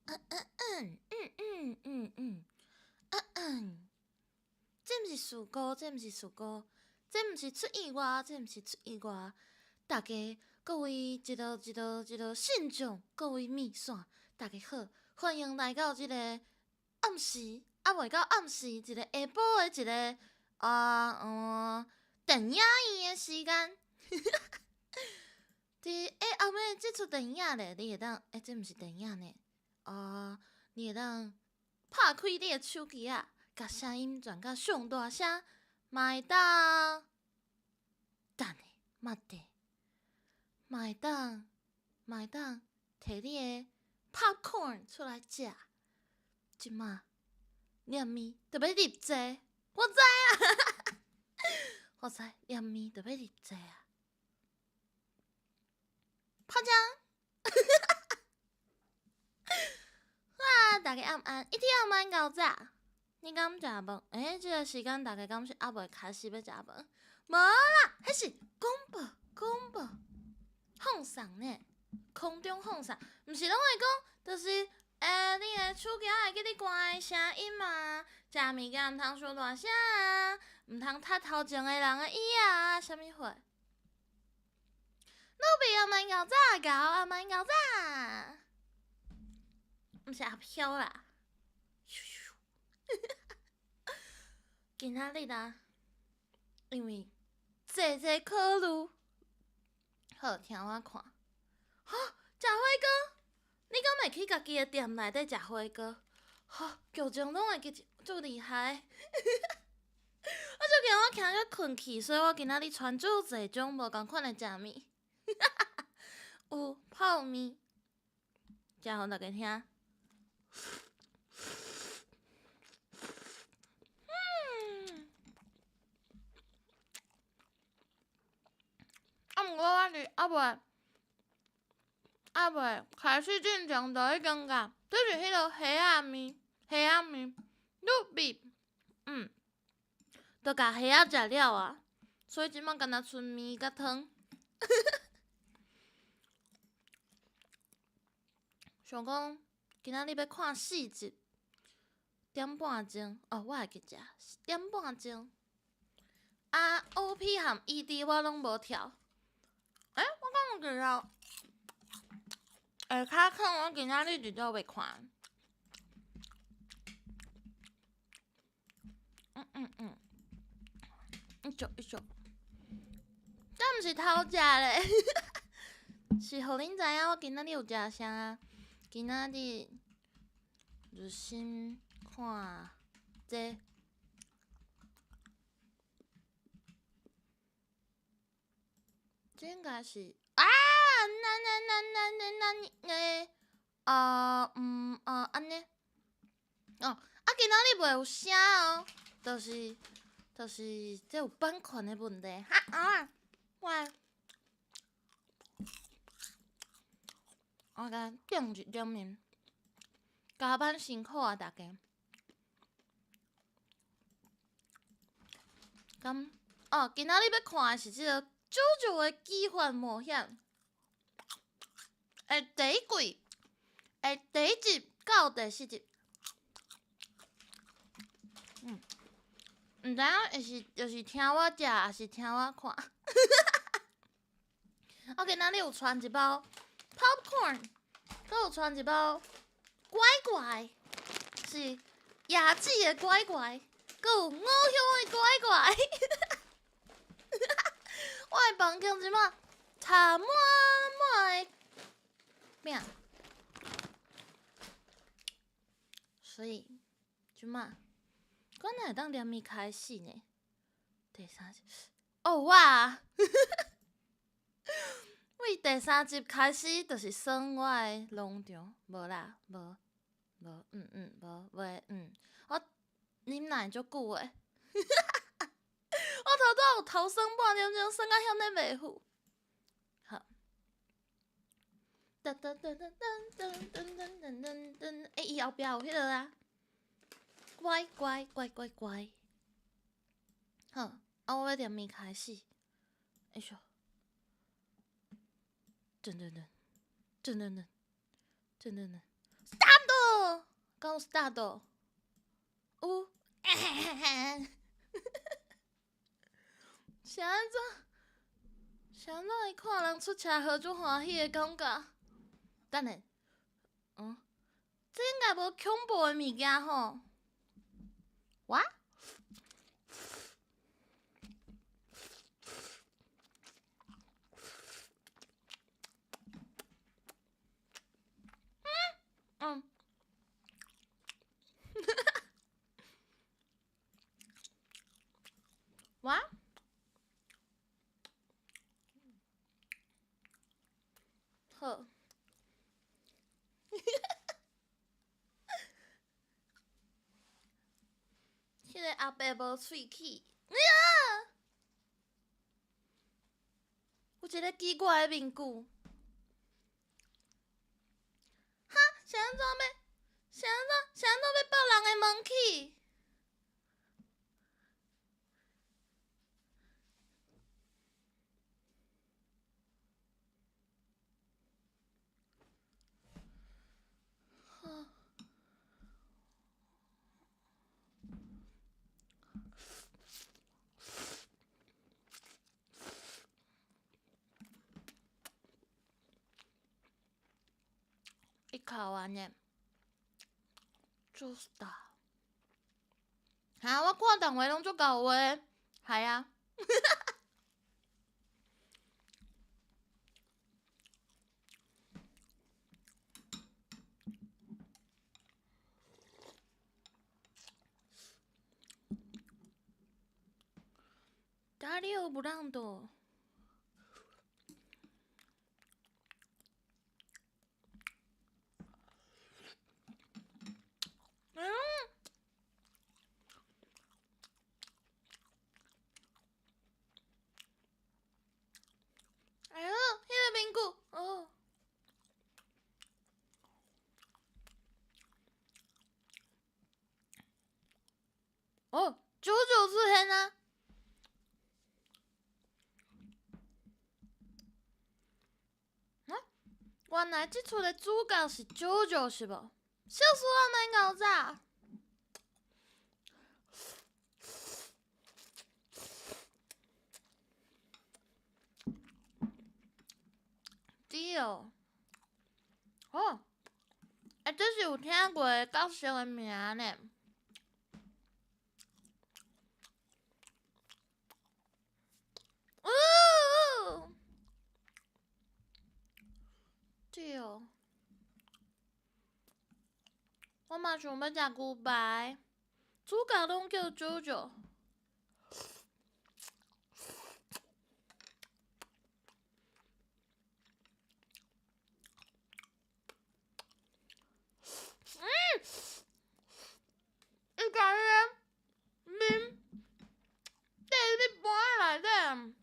嗯嗯嗯嗯嗯嗯，這毋是事故，這毋是事故，這毋是出意外，這毋是出意外。大家各位一路一路一路信眾，各位麵線，大家好，歡迎來到這個暗時，猶未到暗時，一個下晡的一個啊嗯電影院的時間。佇欸後尾這齣電影咧，你會當欸，這毋是電影呢？啊，你會當拍開你的手機仔，共聲音轉甲上大聲，嘛會當等下，慢點，嘛會當，嘛會當提你的 popcorn 出來食。這馬連麵就欲入座，我知啊，我知連麵就欲入座啊，拍掌！啊！大家暗安，一天暗安𠢕早。你敢食飯？欸，這個時間大家敢是猶未開始欲食飯？無啦，彼是廣播廣播放送呢，空中放送，毋是攏會講，就是欸，你的手機會記你關聲音啊，食物件毋通傷大聲啊，毋通踢頭前的人的椅仔，啥物貨？努比暗安𠢕早，𠢕暗安𠢕早。毋是阿飄啦，今仔日啊，因為濟濟考慮，好聽我看，哈，食火鍋，你敢會去家己的店內底食火鍋？哈，劇情攏會記足厲害，我最近我聽甲困去，所以我今仔日傳足濟種無仝款的食物，有泡麵，食予大家聽。嗯，啊，毋過我是猶未，猶未開始進前就已經共，這是彼個蝦仔麵，蝦仔麵，滷味，都共蝦仔食了啊，所以這擺干焦賰麵佮湯。想講今仔日欲看四集，點半鐘哦，我會記食點半鐘。啊，OP 和 ED 我攏無跳。欸，我敢有記錯？下跤坑我今仔日佇倒欲看。嗯嗯嗯，一組一組，這毋是偷食咧，是予恁知影我今仔日有食啥。今仔日就先看這，這應該是啊，那那那那那那欸，啊嗯啊按呢，哦啊，今仔日袂有聲哦，就是就是這有版權的問題，哈啊，我。我共頂一點面，加班辛苦啊，大家。咁哦，今仔日欲看的是這個《JoJo的奇幻冒險》的第一季的第一集到第四集。毋知影會是就是聽我食，抑是聽我看？我今仔日有傳一包 popcorn，閣有傳一包乖乖，是椰子的乖乖，閣有五香的乖乖。我的房間這馬插滿滿的餅，所以這馬我哪會當連麵開始呢？第三集，哦哇！為第三集開始，就是耍我的農場，無啦，無，無，嗯嗯，無，袂，我忍耐足久的，我頭拄仔有頭耍半點鐘，耍甲遐爾袂赴。好，噔噔噔噔噔噔噔噔噔噔，欸，伊後壁有彼個啊，乖乖乖乖乖，好，啊，我欲連麵開始，哎喲。噔噔噔，噔噔噔，噔噔噔， Start，敢有 start？有。是按怎？是按怎？伊看人出車禍足歡喜的感覺？等下，這應該無恐怖的物件吼？哇？嗯。哇？好。彼个阿伯無喙齒。呀！有一個奇怪的面具。哈？是按怎欲？是按怎？是按怎欲爆人的門去？伊哭完呢，就是的。哈，我看動畫攏足𠢕話，係啊。ダリオ・ブランド。嗯。哎喲，彼个面具，哦。哦，九九出現啊！啊，原來這齣的主角是九九是無？笑死我，莫𠢕早。對哦，哦，欸，這是有聽過的角色的名呢。哦，對哦，我嘛想欲食牛排，主角攏叫九九。嗯，伊共彼个面缀入去盤仔內底。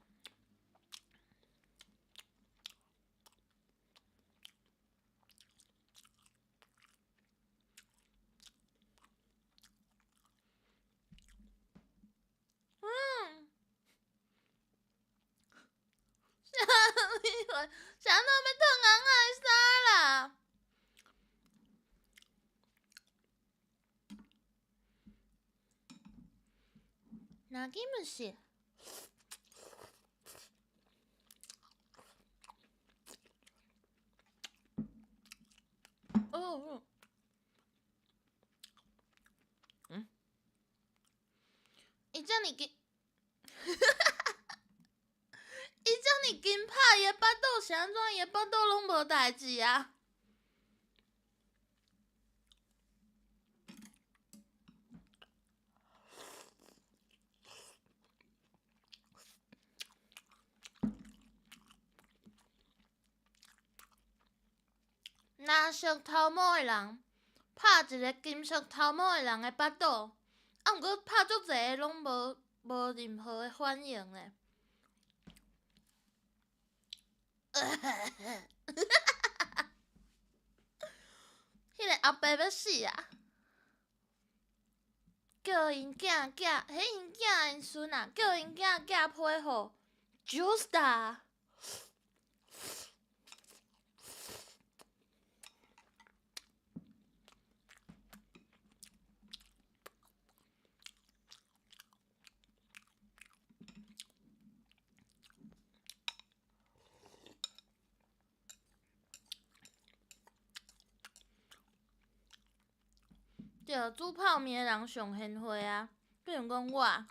嗯，啥物貨？是按怎欲脫尪仔的衫啦？泣き虫。哦，嗯，伊遮爾緊，伊遮爾緊拍伊的腹肚是按怎？伊的腹肚攏無代誌啊？藍色頭毛的人拍一个金色頭毛的人的腹肚，啊，毋過拍足濟个攏無任何的反應咧。彼个阿伯欲死啊！叫𪜶囝囝，彼𪜶囝𪜶孫啊，叫𪜶囝寄批予 Joestar。對，煮泡麵的人上賢惠啊，比如講我。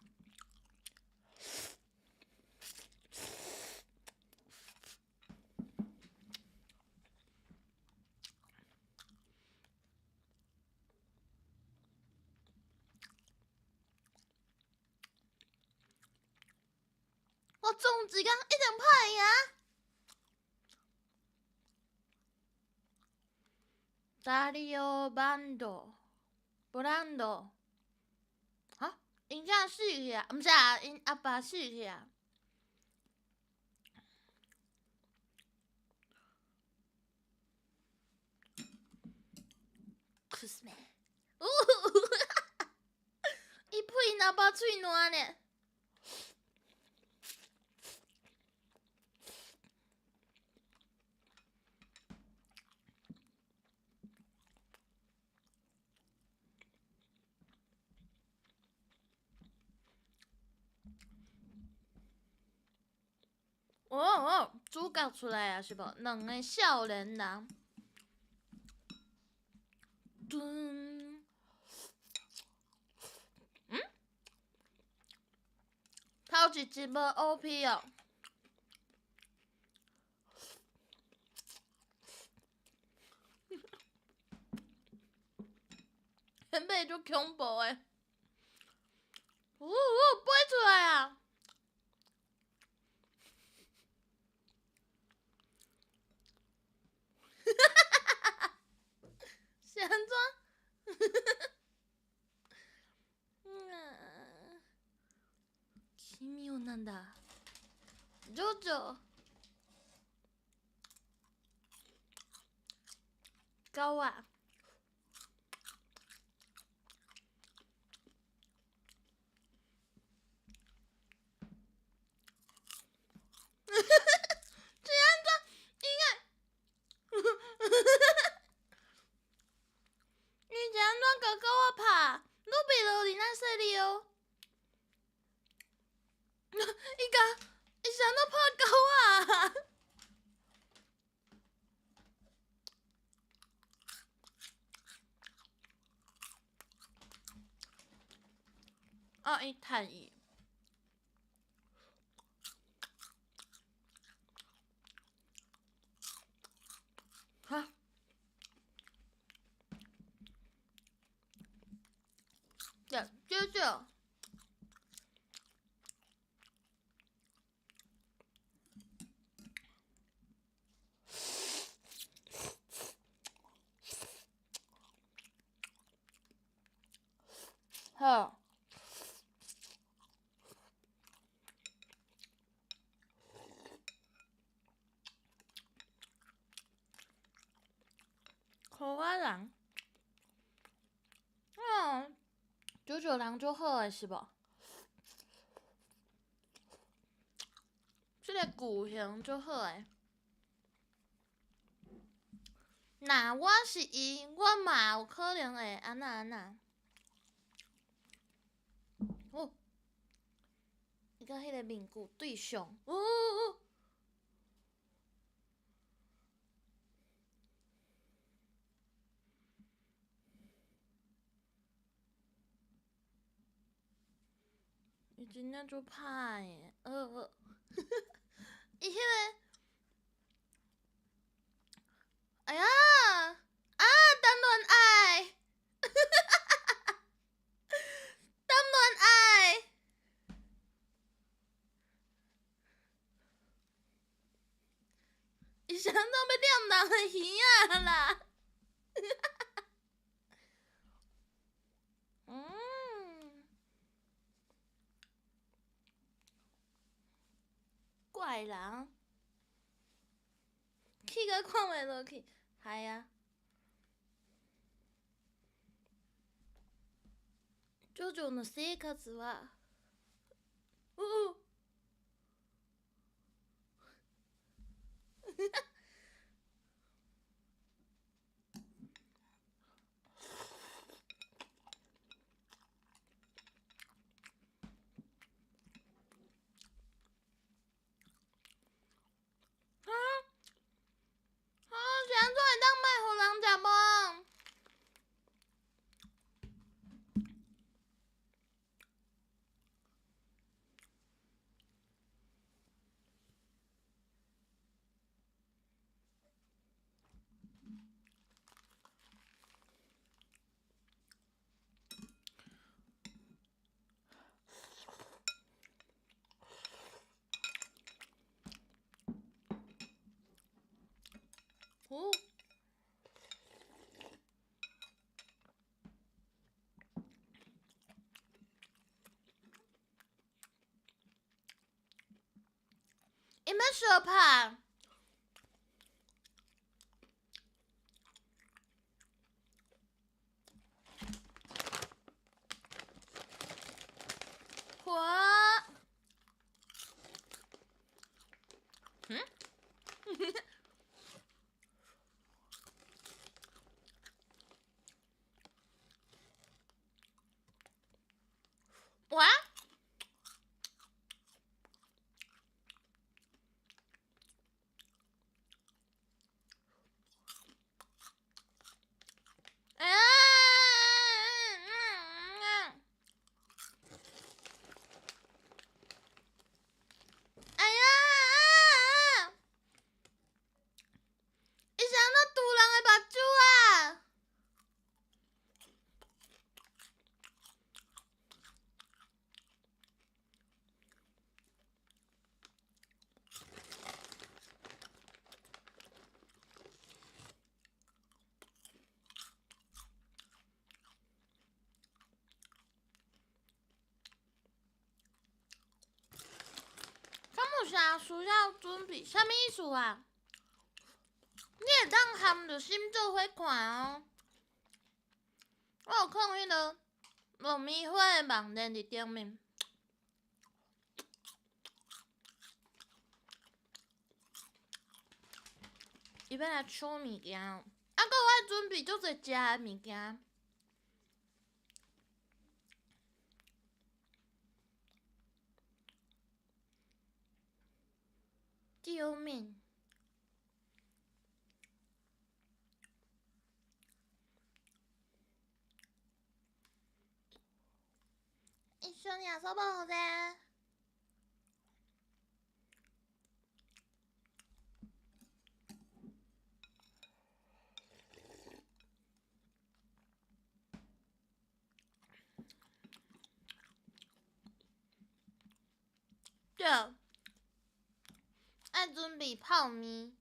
我總一工一定拍會贏。達里奧班多，布蘭多，哈？𪜶囝死去啊？毋是啊，𪜶阿爸死去啊。哭死咩？伊配𪜶阿爸喙爛呢。哦哦，主角出來啊，是無？兩个少年人。噔，嗯？頭一集無 OP 哦。彼尾足恐怖的。哦哦，飛出來啊！是按怎？奇妙なんだ。ジョジョ。狗仔。是按怎？應該。伊是按怎共狗仔拍？魯比羅琳仔細粒哦。伊共伊是按怎拍狗仔？哦，伊趁伊。哈？對，姐姐。好。可愛人，嗯，九九人足好的是無？這个巨型足好的。若我是伊，我嘛有可能會按怎按怎。哦，伊佮彼个面具對上，哦哦。伊真正足歹的，伊彼个，哎呀，啊，談戀愛，談戀愛，伊是按怎欲念人的耳仔啦？嗯。怪人，去到看袂落去，係啊。ジョジョの生活は、うう。啊！啊！是按怎會當賣予人食飯？相拍。我，嗯？哇！哎呀！哎呀！伊是按怎揬人的目睭啊？敢有啥需要准备？啥物意思啊？你会当含著心做伙看哦。我有放彼个爆米花的网站伫顶面。伊欲来抢物件，啊，阁有爱准备足济食的物件。救命！一緒に遊ぼうぜ。对，爱准备泡面，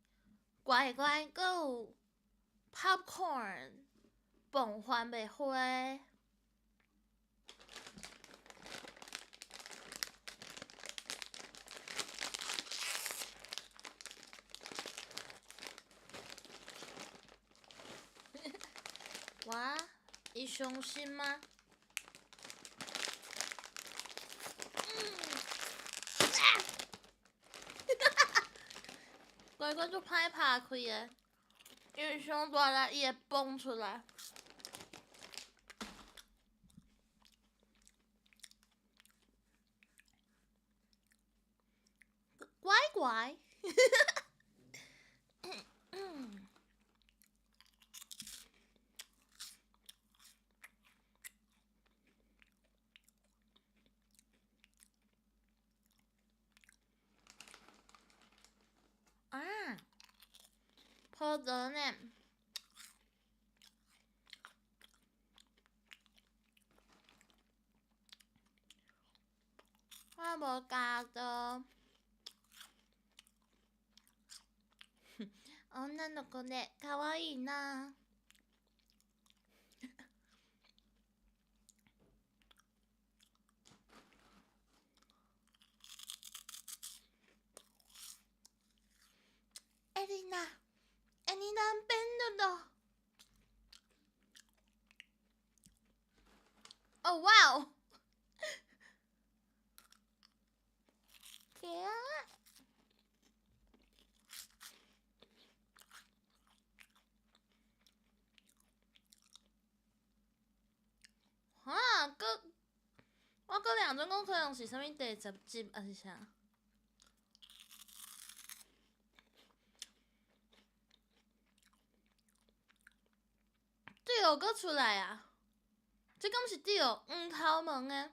乖乖，阁有 popcorn，爆番麦花。哇，伊伤心吗？嗯，啊！乖乖足歹拍开的，因为伤大力，伊会蹦出来。乖乖。啊，泡着呢。我无加的。女の子で可愛いな。エリナ、エリナンペンドド。哦哇哦！对啊。哈，阁我阁两阵讲可能是啥物第10集，抑是啥？对哦，阁出来啊！这敢是对哦，黄头毛的，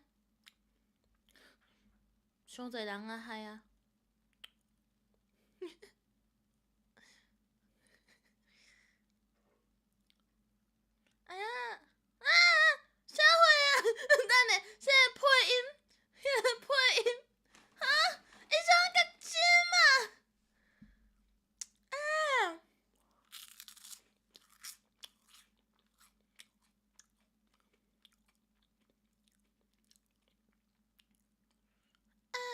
伤济人啊害啊！哎呀，啊！啥货啊？等下，这个配音，彼个配音，哈！伊怎共针啊？啊！啊！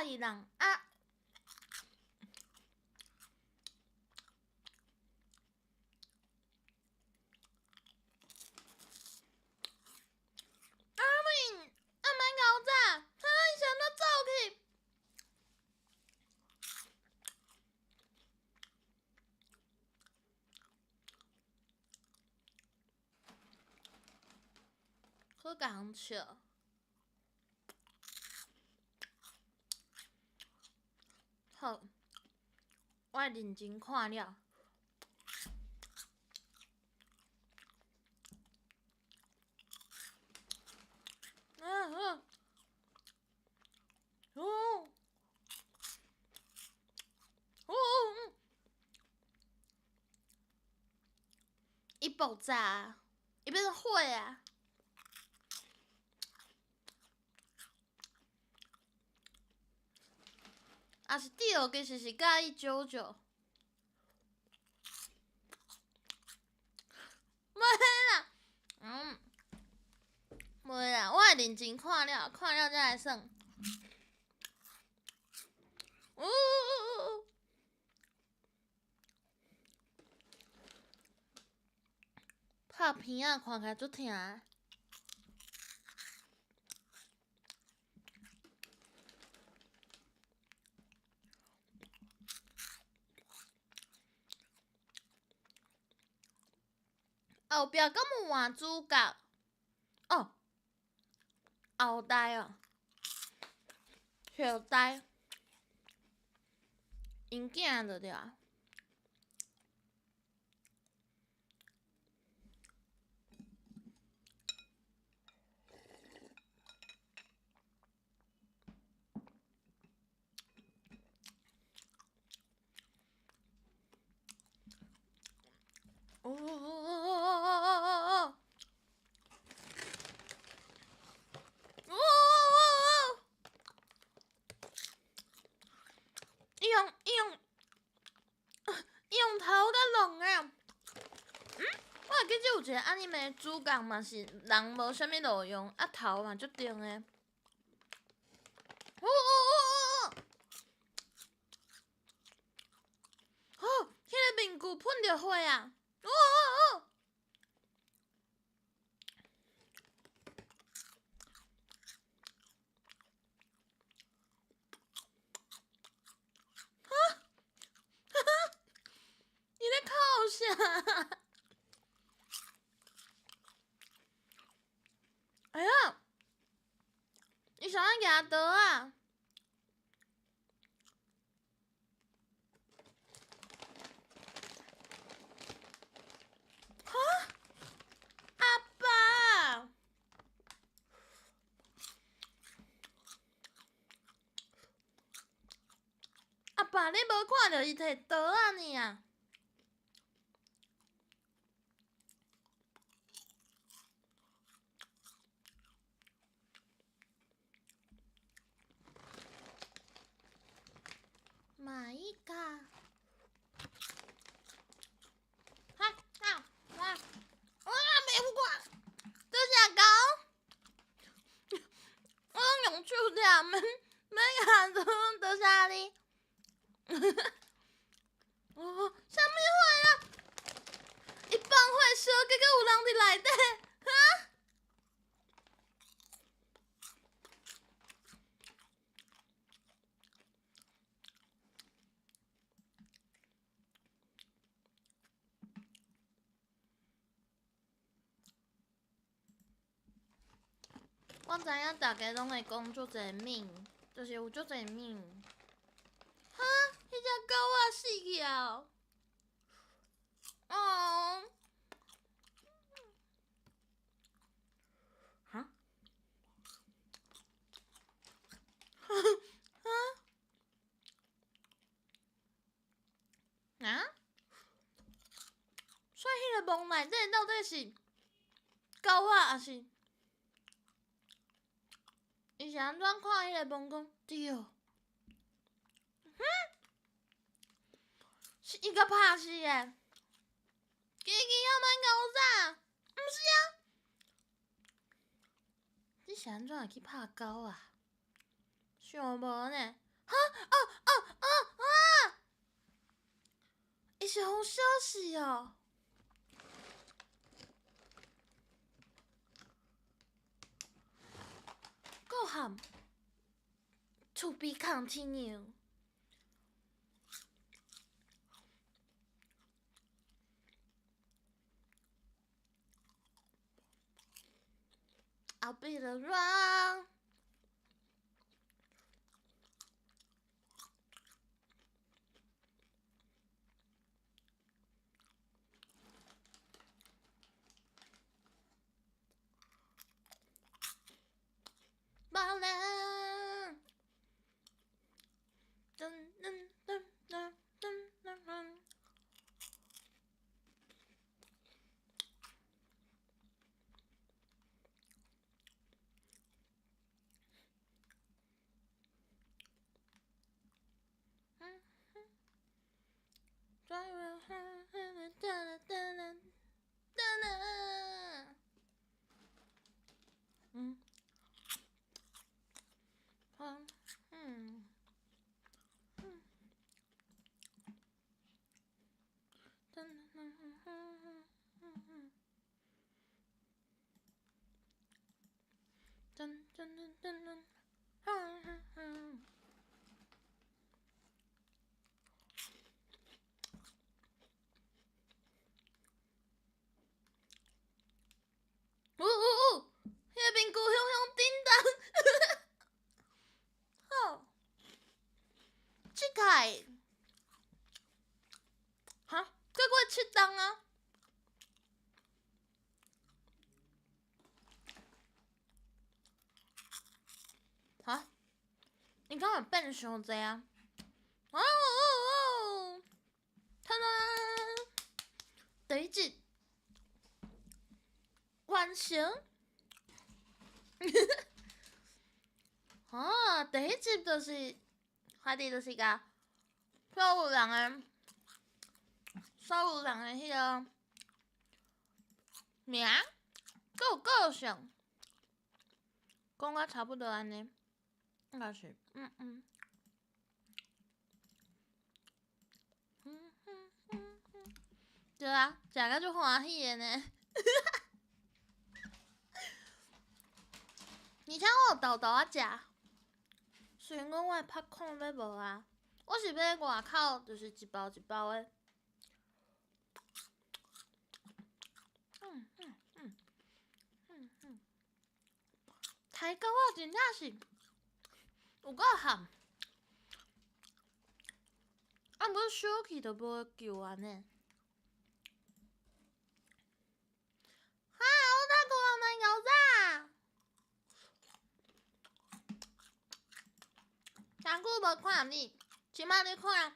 伊人啊！阿敏，啊免𠢕早，哈，伊是按怎走去？去共人笑。好，我会认真看了。嗯嗯，哦，哦哦，伊爆炸，伊变成火啊！啊是对，其实是佮意 JoJo。袂啦，袂啦，我会认真看了，看了才來算。呜呜呜呜！拍片仔看起來足疼的。後壁敢有換主角？哦，後代哦，後代，𪜶囝就對啊。哦哦哦哦哦哦哦哦！哦哦哦哦！伊用伊用伊用頭共弄的。嗯，我會記得有一个 anime 主角嘛是人無啥物路用，啊頭嘛足重的。哦哦哦哦哦！哦，彼个面具噴著火啊！哦哦哦！哈，哈哈，伊咧哭啥？哎呀，伊啥物舉刀啊？哈？阿爸！阿爸，你無看著伊提刀仔爾？嘛いいか。哈啊哇！我也袂有看，多謝狗。我攏用手掠，免免共多多謝你。哦，啥物火啊？伊放火燒，結果有人佇內底，哈？我知影大家攏會講足濟面，就是有足濟面。哈！彼隻狗仔死去啊！哦。哈？哈？啊？所以彼个墓內底到底是狗仔，抑是？伊是按怎看彼个墓講對？哼？是伊共拍死的？機器仔免𠢕早，毋是啊？你是按怎會去拍狗仔？想無呢？哈哦哦哦啊！伊是予烧死哦。够喊，To be continue。I'll be the one。噔噔噔噔噔噔噔。嗯，嗯嗯嗯，噔噔噔噔噔噔噔噔，嗯嗯。有有有，彼个面具向向叮当，好，这个，哈，过过7冬啊。哈，你敢会变伤济啊？哦哦哦，噔噔，第一集完成。哦，第一集就是，反正就是共所有人的彼个名，阁有个性，讲甲差不多按呢，应该是，嗯嗯。嗯嗯嗯嗯，对啊，食甲足欢喜的呢。而且我有沓沓仔食，虽然讲我的拍控欲无啊，我是买外口，就是一包一包的。嗯嗯嗯嗯嗯，刣糕仔真正是有够譀，啊，毋过烧去就无救按呢。哈，我哪个人来咬早？上久无看你，这摆咧看《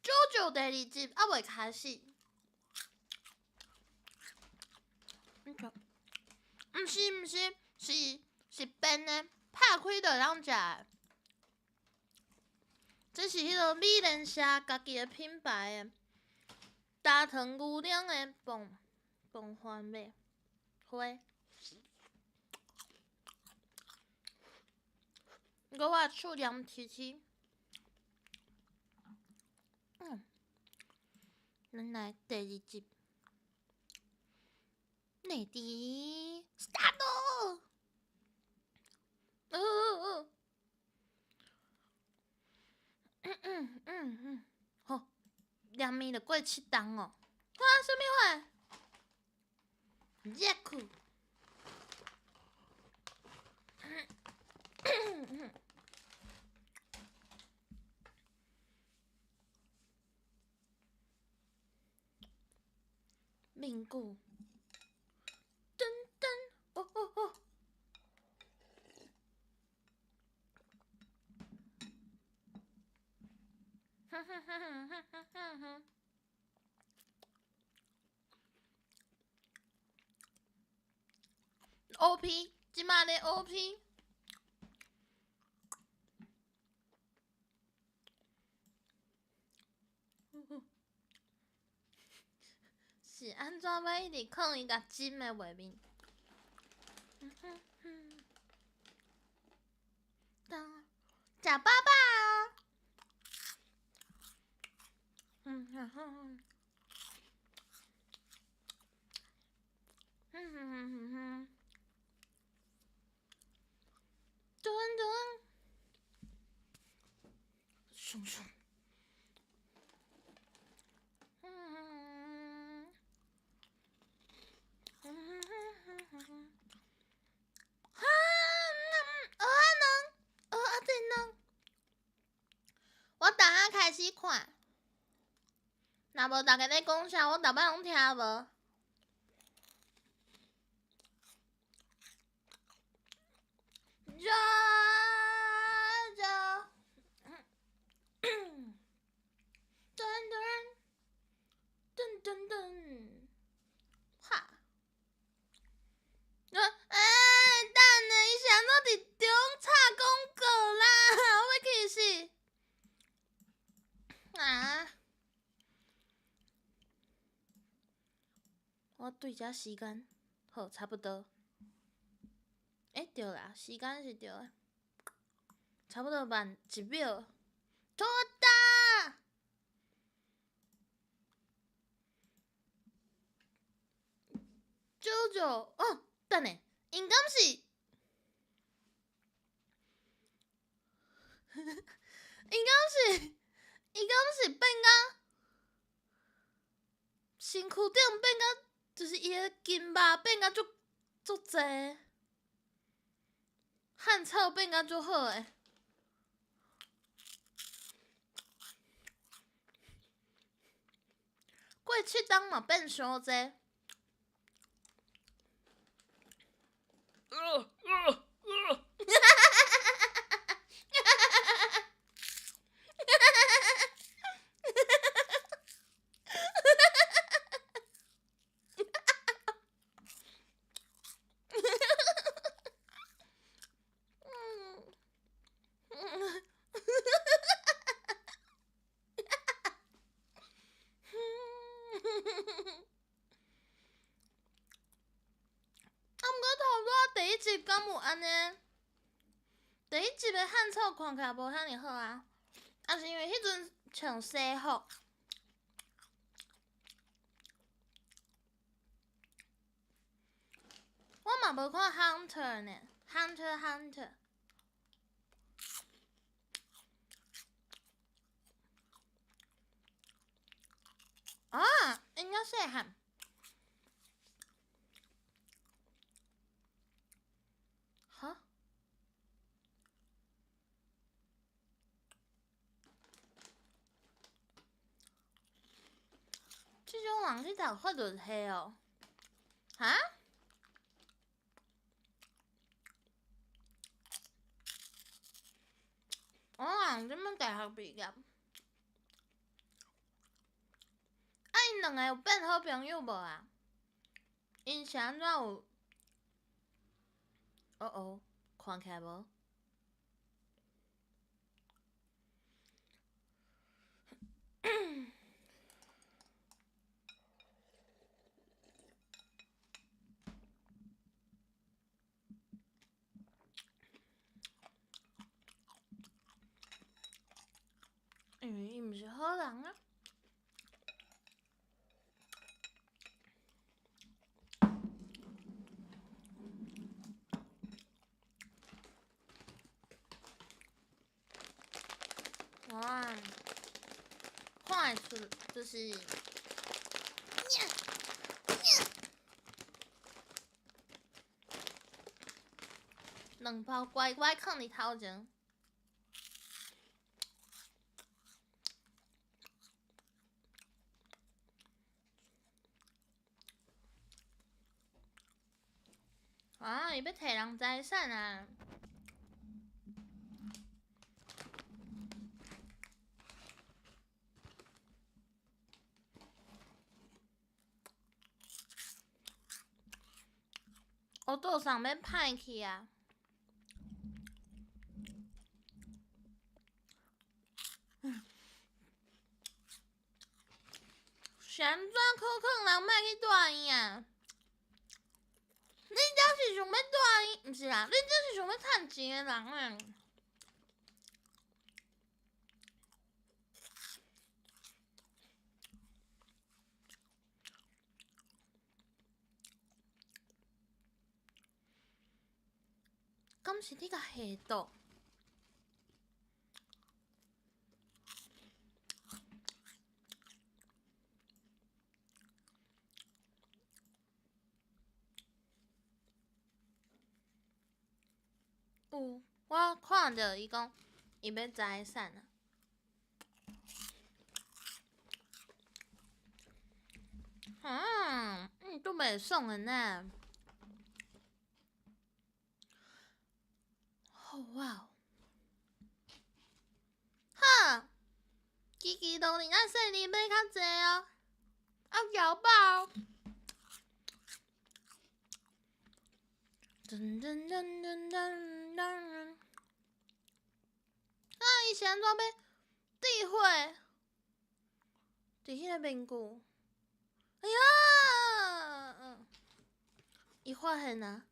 JoJo》第二集，犹未开始。毋是毋是，是变的，拍开就会当食的。这是彼个美联社家己的品牌的焦糖牛奶的棒棒番麦花。毋过我的手黏黐黐。咱来第二集。Ready start。哦哦哦。嗯嗯嗯嗯，好，两面就过7冬哦。啊，啥物货？热裤。面具。噔噔，哦哦哦。哼哼哼哼哼哼哼哼。OP，这马咧 OP。是按怎欲一直囥伊共真的画面？食饱饱。嗯哼哼，嗯哼哼哼哼，噔噔，咻咻，嗯，嗯哼哼哼哼，哈，蚵仔卵，蚵仔煎卵，我逐下开始看。若無逐家咧講啥，我逐擺攏聽無。जा जा，噔噔噔噔噔，哈！欸，等下，伊是按怎佇中插廣告啦？我欲氣死！啊！我對這時間，好，差不多。欸，對啦，時間是對的，差不多慢一秒。拖大！九九哦，等下，𪜶敢是？𪜶敢是？伊敢是變甲身軀頂變甲，就是伊的筋肉變甲足足濟，漢草變甲足好的。過7冬嘛變傷濟。啊，毋過頭拄仔第一集敢有按呢？第一集的漢草看起來無遐爾好啊，啊是因為彼陣穿西服。我嘛無看 Hunter 呢，Hunter Hunter。啊，𪜶遮細漢。哈？這種人去讀法律系哦？哈？我人這擺大學畢業？啊，𪜶兩个有變好朋友無啊？𪜶是按怎有？哦哦，看起來無？因為伊毋是好人啊！哇，看會出就是，兩包乖乖囥佇頭前。啊！伊欲提人財產啊！我桌上欲歹去啊！是按怎可囥人莫去蹛院啊？你這是想欲蹛院？毋是啦，你這是想欲趁錢的人啊！敢是咧共下毒？有，我看著伊講伊欲財產啊。嗯，嗯，都袂爽的呢。好哇！哈，機器當然愛細膩買較濟哦，愛搖飽。噔噔噔噔噔噔。啊！伊是按怎欲擲火？擲彼个面具？哎呀！伊發現啊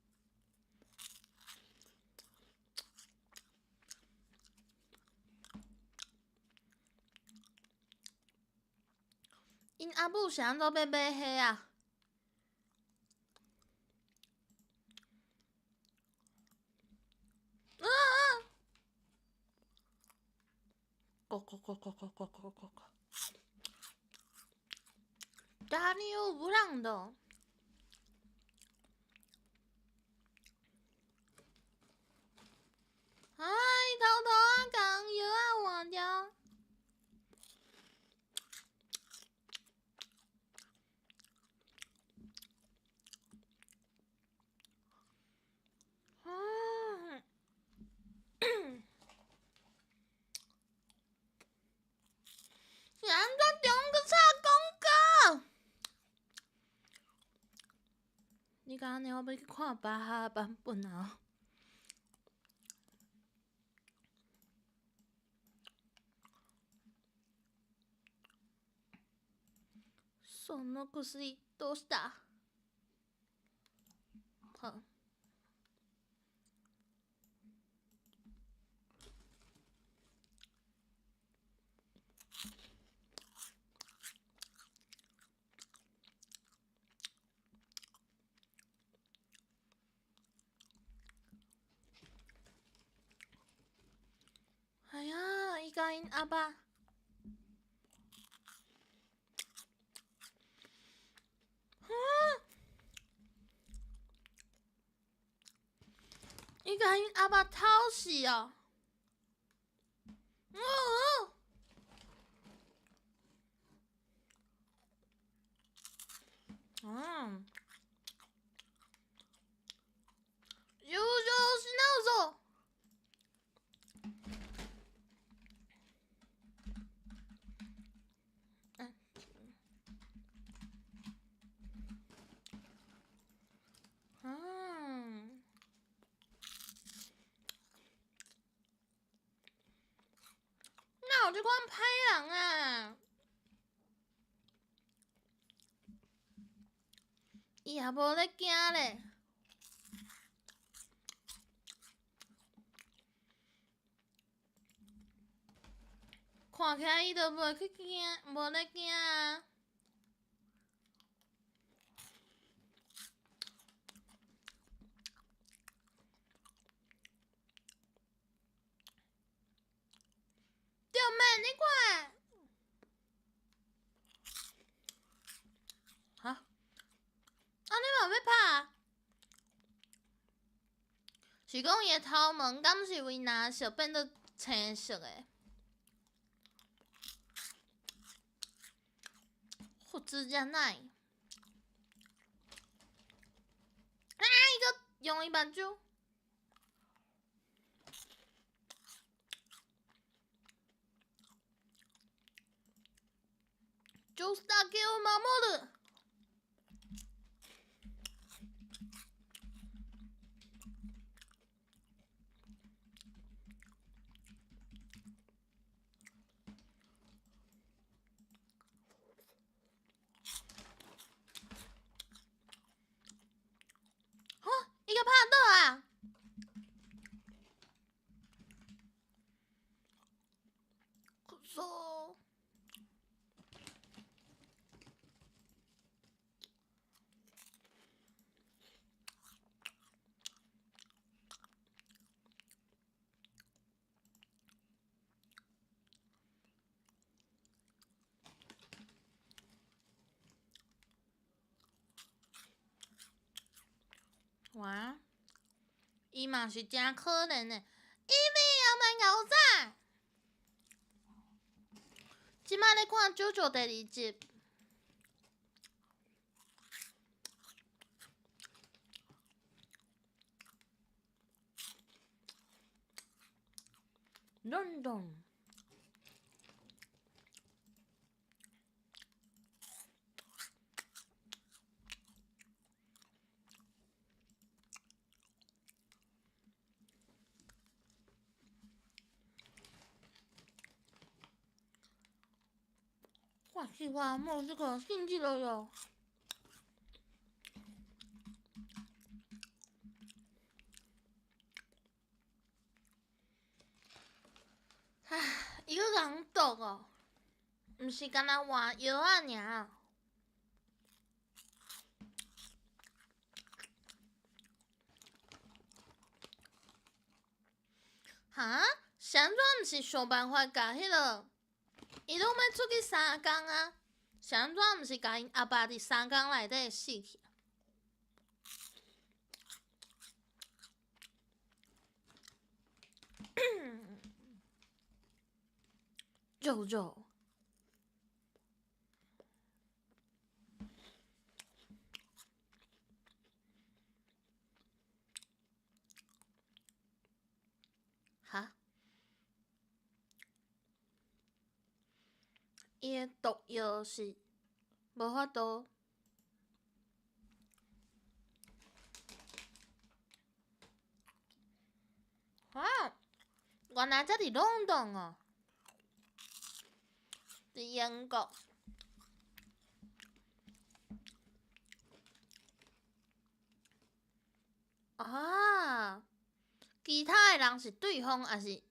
！𪜶阿母是按怎欲買彼啊？啊啊！咕咕咕咕咕咕咕咕咕！ダニオブランド。哎，頭頭仔共藥仔換掉。嗯。是按怎中閣插廣告？你敢按呢，我欲去看巴哈版本啊！その薬どうした？好。哎呀，伊共𪜶阿爸，啊！伊共𪜶阿爸偷死哦！哦哦！嗯。優勝しなぞ！嗯。哪有這款歹人啊？伊也無咧驚咧。看起來伊就袂去驚，無咧驚啊！對面，你看，哈？按呢嘛欲拍？是講伊的頭毛敢是為藍色變做青色的？普通じゃない。啊！伊閣用伊目睭。ジョスター家を守る。哈！伊共拍倒啊！くそ。哇，伊嘛是誠可憐的，伊咪也免𠢕早。這擺咧看《JoJo》第二集。London。我喜歡莫斯科，信這個喲。唉，伊閣共毒哦，毋是干焦換藥仔爾。哈？是按怎毋是想辦法共彼個？伊攏欲出去三工啊，是按怎毋是共𪜶阿爸佇三工內底死去？肉肉。哈？伊的毒藥是無法度。啊！原來才佇倫敦哦，佇英國。啊！其他的人是對方抑是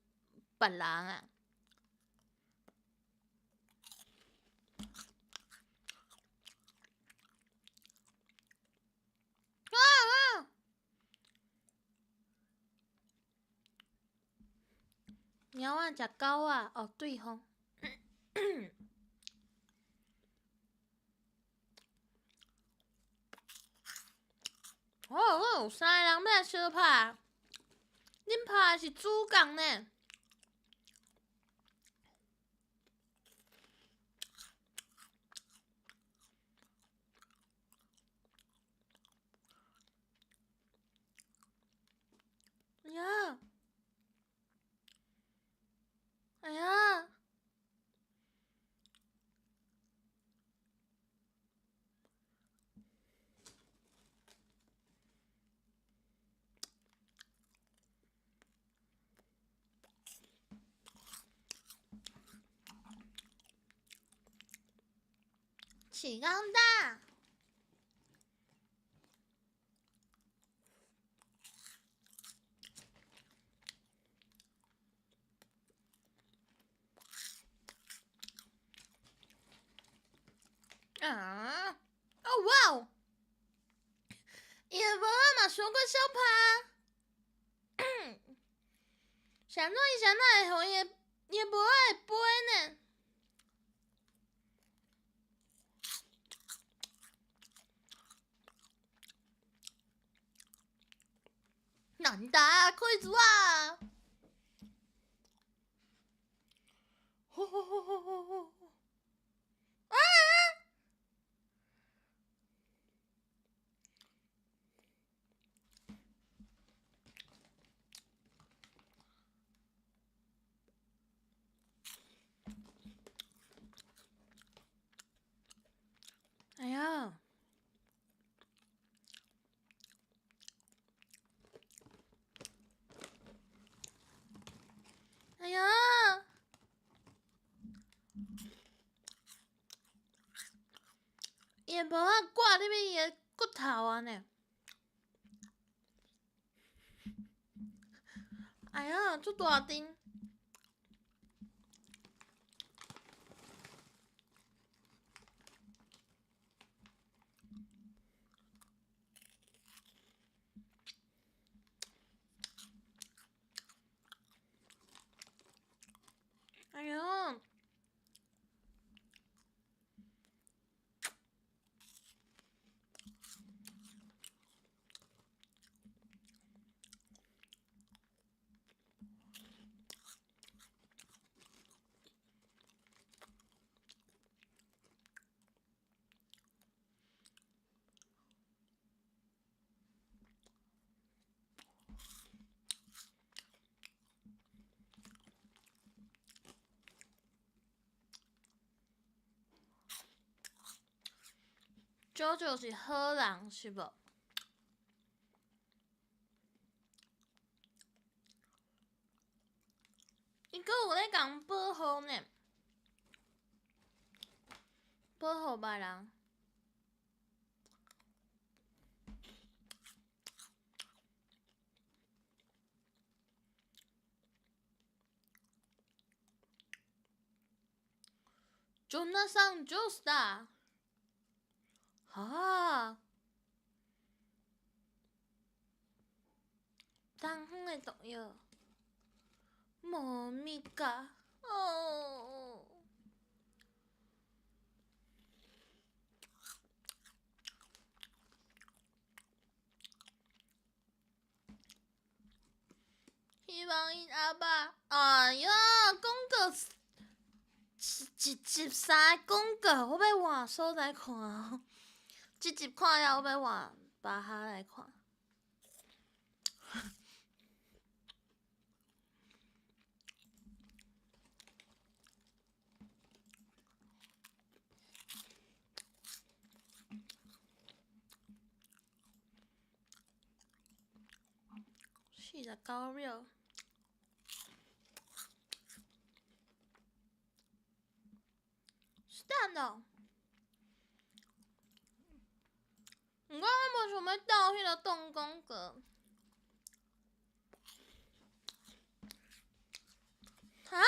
別人啊？啊啊！貓仔食狗仔，哦，對方。哦，有三个人欲來相拍，恁拍的是主角呢？哎呀！哎呀！起钢大！啊！哦哇哦！伊的帽仔嘛傷過小拍。是按怎伊是按怎會予伊的帽仔會飛呢？難打開住啊！吼吼吼吼吼吼！啊！哎呀！哎呀！伊的帽仔掛入去伊的骨頭啊呢！哎呀，足大陣！哎呀！ JoJo 是好人是無？伊閣有咧共保護呢，保護別人。ジョナサン・ジョースター。哈！東方的毒藥，無物噶哦。希望𪜶阿爸，哎呀，廣告一集三个廣告，我欲換所在看哦。這集看了，我欲換巴哈來看。49秒。是等哦。毋過我無想欲鬥彼个擋廣告。哈？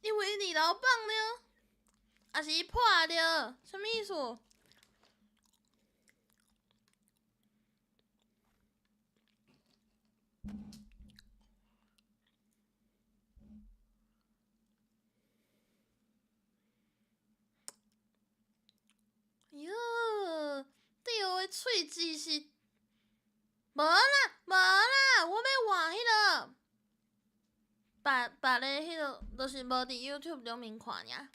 伊為二樓放著，抑是伊破著？啥物意思？喲，對的喙舌是無啦，無啦，我欲換彼个別別个彼个，就是無佇 YouTube 頂面看爾。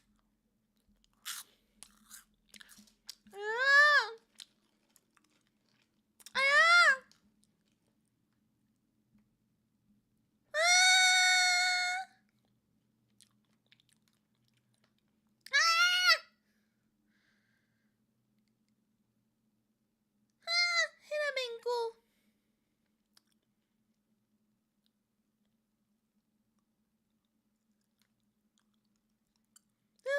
啊！哎呀！啊！啊！啊！彼个面具。啊！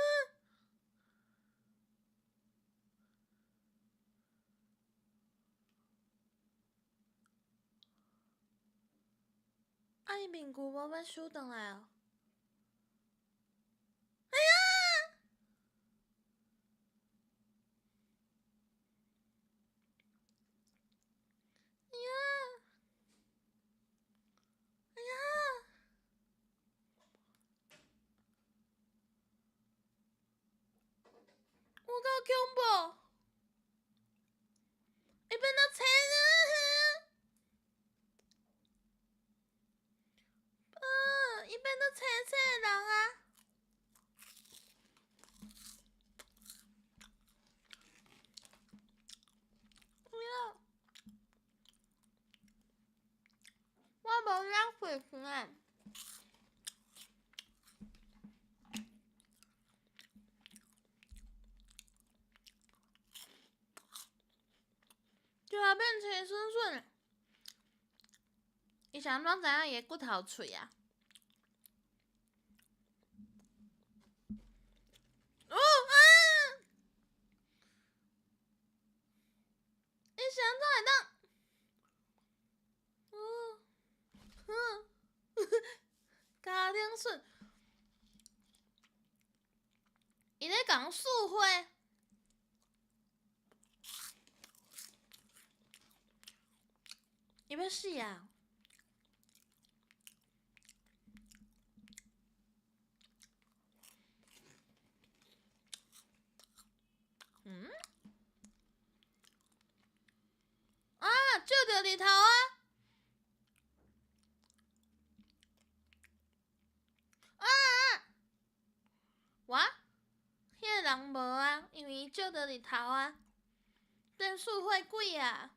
啊！伊面具無欲收轉來哦。哎呀！哎呀！哎呀！有夠恐怖！伊變做青啊！啊！伊變做青青的人啊！哎呀！我無浪費錢啊！就要變青筍筍，伊是按怎知影伊的骨頭脆啊？哦啊！伊是按怎會當？哦，哼，家庭筍，伊咧共四歲。伊欲死啊！嗯？啊！照著日頭啊！啊啊！哇！彼个人無啊，因為伊照著日頭啊，變四歲鬼啊！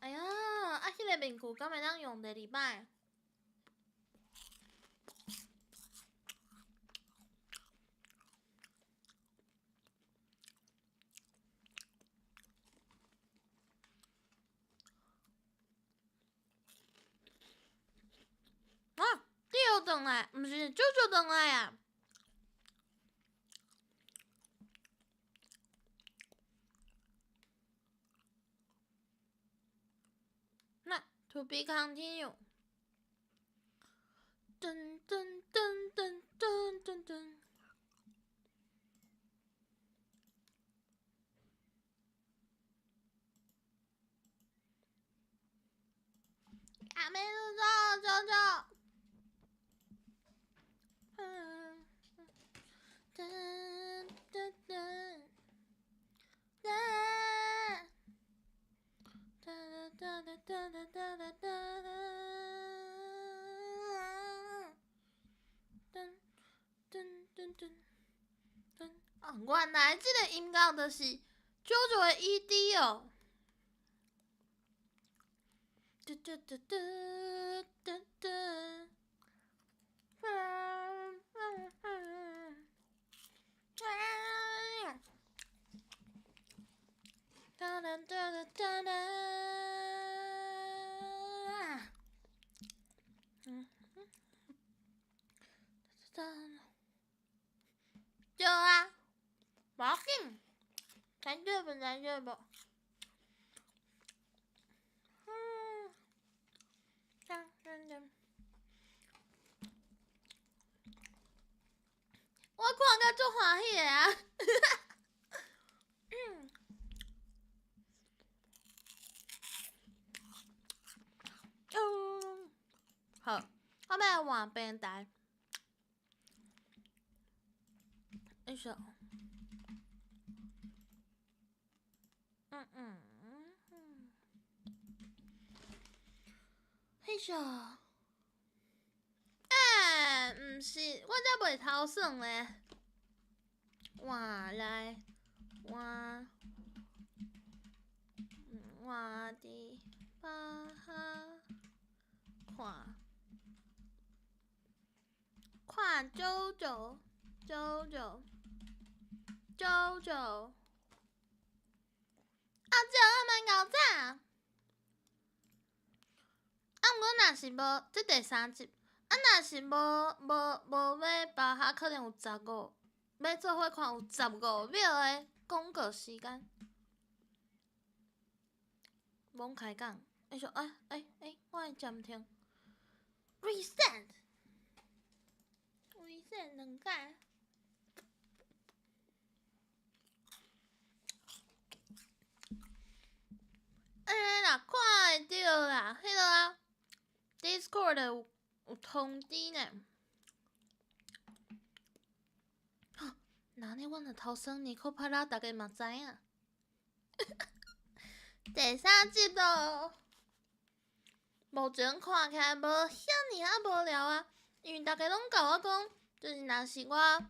哎呀！个面具敢會當用第二擺？啊！你又轉來，毋是舅舅轉來啊！那 To be continue。噔噔噔噔噔噔噔。阿妹走走走。嗯，噔噔噔噔。哒哒哒哒哒哒哒哒噔噔噔噔噔。哦，原來這個音樂就是 JoJo 的 ED 哦。嘟嘟嘟嘟嘟嘟。嗯嗯嗯。哒哒哒哒哒哒。嗯嗯。哒。對啊，無要緊，來對無？來對無？嗯。噔噔噔。我看甲足歡喜的啊！嗯。嗯。好，我欲來換平台。哎呦。嗯嗯嗯嗯。嘿咻。欸，毋是，我才袂偷耍咧。換來換，換佇巴哈看，看 JoJo JoJo JoJo。啊，這還蠻𠢕早。啊，毋過若是無，這第三集。啊，若是無欲巴哈，可能有十五，欲做伙看有15秒的廣告時間。罔開講，伊說：欸欸欸，我愛暫停，reset，reset 兩擺。欸啦，看會著啦，彼个啊，Discord 有通知呢。那呢，阮若偷耍尼可帕拉，大家嘛知影。第三集咯，目前看起來無遐爾仔無聊啊，因為大家攏共我講，就是若是我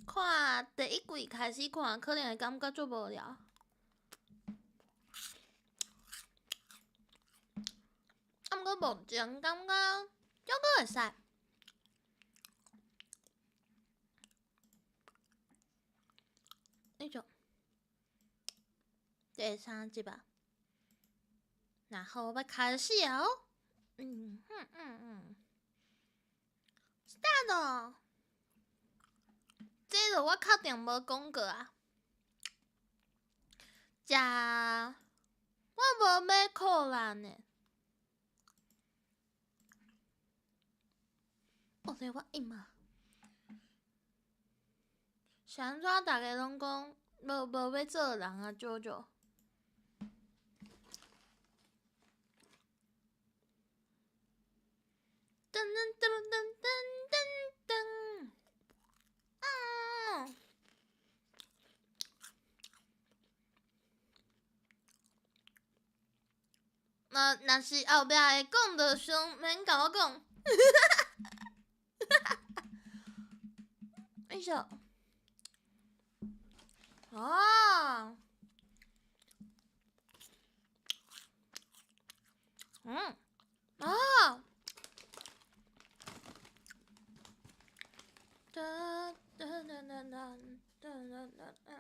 看第一季開始看，可能會感覺足無聊。啊，毋過目前感覺猶閣會使。哎喲，第三集吧，然後欲開始哦。嗯嗯嗯嗯，start。這个我確定無講過啊。食，我無買可樂呢。哦，對，我印嘛。是按怎逐家攏講無欲做人啊，JoJo。噔噔噔噔噔噔噔，啊！若若是後壁會講，就先免共我講。哎呦！哦！嗯，啊！哒哒哒哒哒哒哒哒。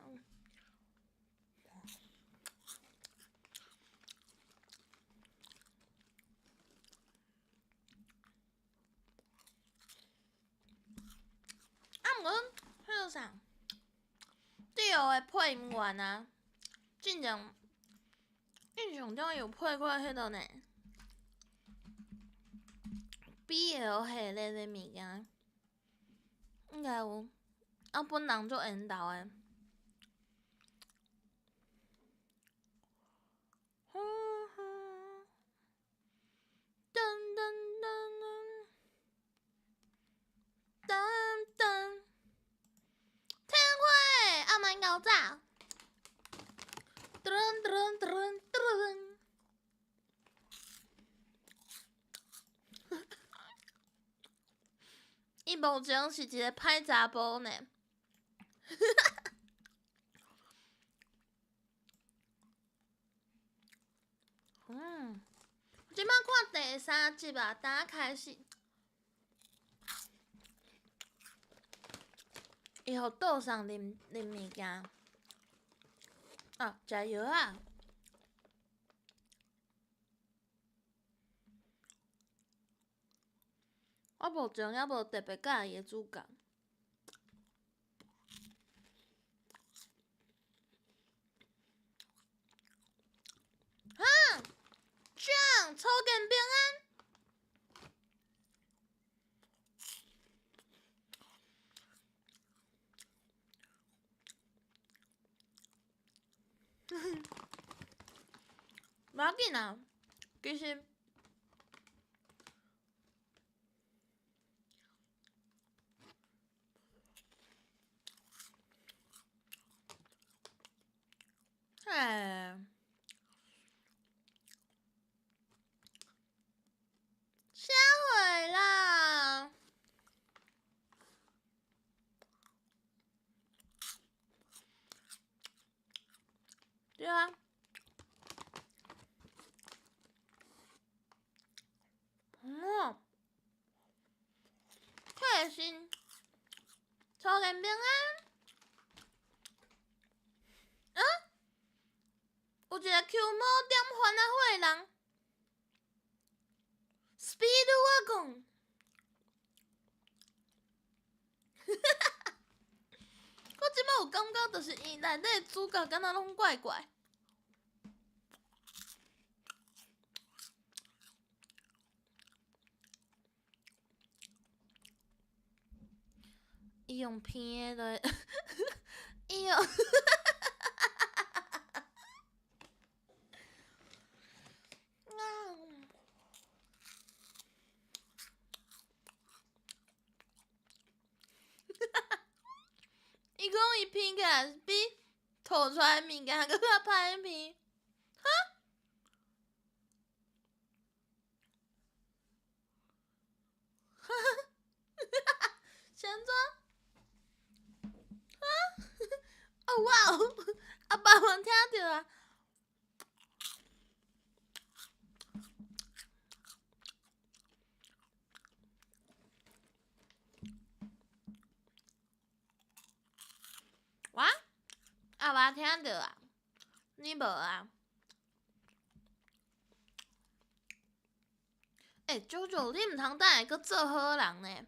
啊，毋过，彼个啥，对的配音员啊，进前印象中有配过彼个呢，BL 系列的物件，应该有，啊，本人足缘投的。呼呼，噔噔噔噔噔噔，天花阿曼搞炸，噔噔噔噔。伊目前是一个歹查埔呢。嗯，这摆看第三集啊，刚开始，伊予倒送啉啉物件，啊，食药啊。我目前犹无特别佮意的主角。哈，酱初见平安。无要紧啊，其实。哎，啥货啦？对啊。嗯，开心，初见平安。啊？有一个 Q 毛点番仔花人，Speed Wagon。我这摆有感觉，就是伊内底主角敢若拢怪怪。伊用编的，伊用。伊讲伊编起来比吐出来的物件阁较歹编，哈？哈哈，是按怎？哈？哦哇哦！阿爸嘛听著啊！我阿爸听著啊，你无啊？欸，九九，你毋通等下阁做好人呢。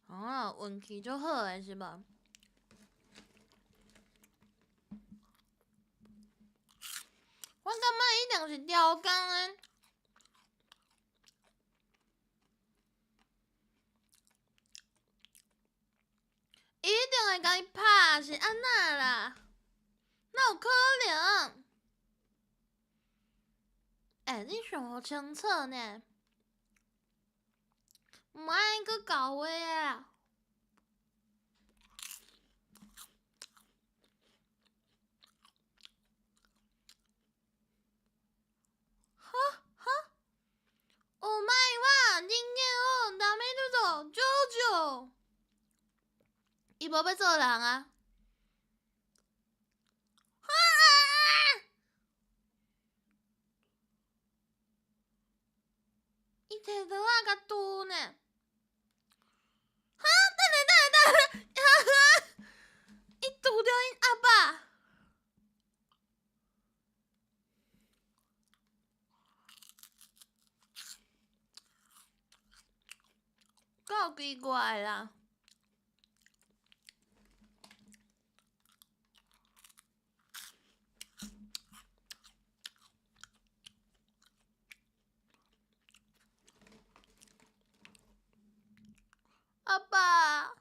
哦，运气足好的是无？我感觉一定是超工的。伊一定会共伊拍，是按怎啦？哪有可能？欸，你想予清楚呢，毋爱阁搞话啊！哈哈，お前は人間を舐めるぞ、ジョジョ。伊無欲做人啊！啊！伊提刀仔共拮呢！哈！等下等下等下！哈！伊拮著𪜶阿爸。夠奇怪啦！阿爸，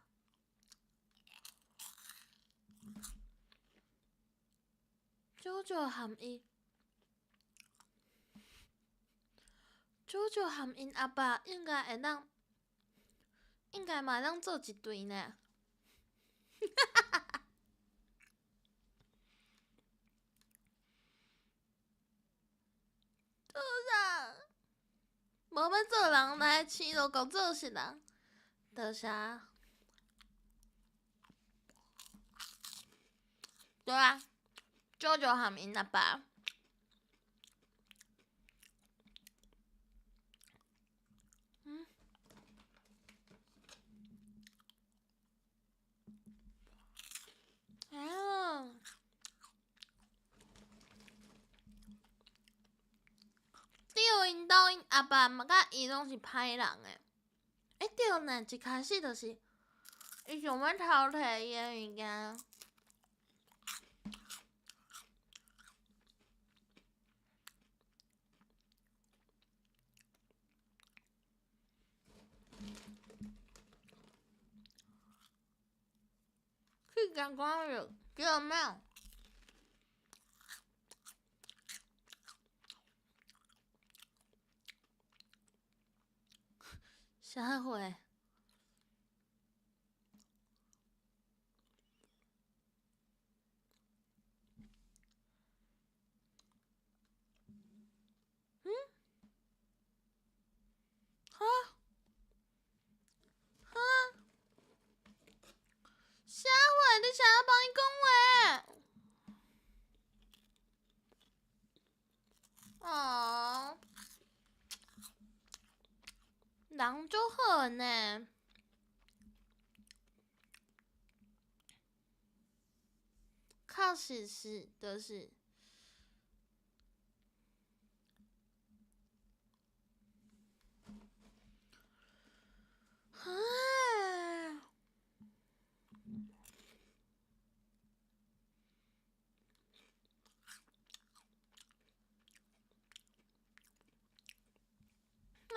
舅舅含伊，舅舅含𪜶阿爸應該會當，應該嘛會當做一對呢。哈哈哈！主人，無欲做人來飼就閣做穡人。多謝。對啊，舅舅含𪜶阿爸。嗯。啊！對，𪜶兜𪜶阿爸嘛佮伊攏是歹人的。欸對呢，一開始就是伊想欲偷提伊的物件。去共看著叫貓。啥貨？嗯？哈？哈？啥貨？你啥幫伊講話？哦。人足好呢，確實是，就是。啊！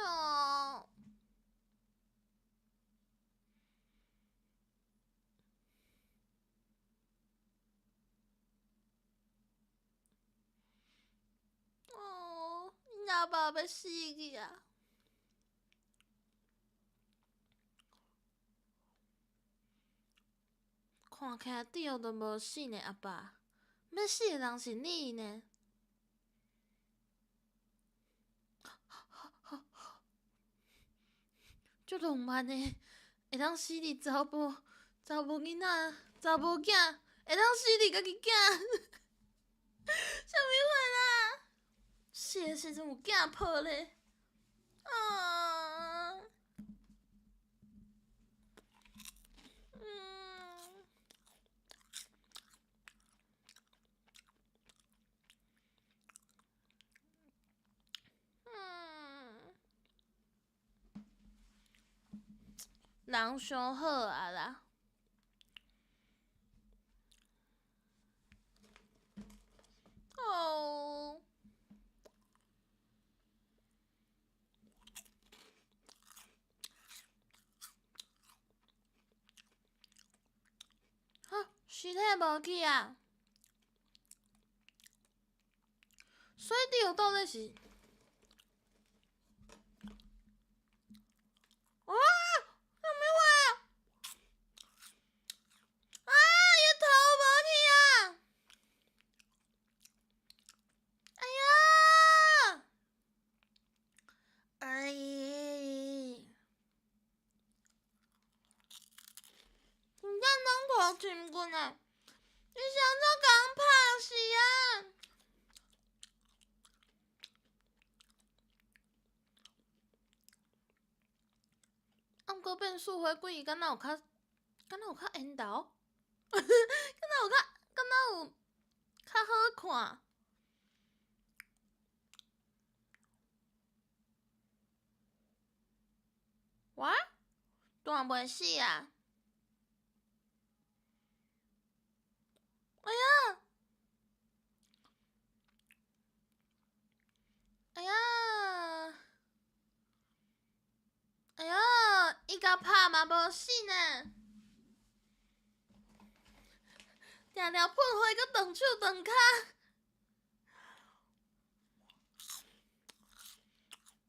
哦。哦，𪜶阿爸欲死去啊！看起來對都無死呢，阿爸，欲死的人是你呢。足浪漫的，會當死佇查埔查某囡仔、查某囝，會當死佇家己囝，啥物貨啦？死的時陣有囝抱咧，啊！嗯。嗯。人傷好啊啦！哦。啊，屍體無去啊！所以這個到底是？啊！啥物貨？啊！伊頭無去啊！哎呀！哎！真正攏無親近啊！你是按怎共人拍死啊？啊，毋過變四火鬼，伊敢若有較，敢若有較緣投，敢若有較好看。哇！斷袂死啊！哎呀！哎呀！哎呀！伊共拍嘛無死呢，定定噴火閣斷手斷跤。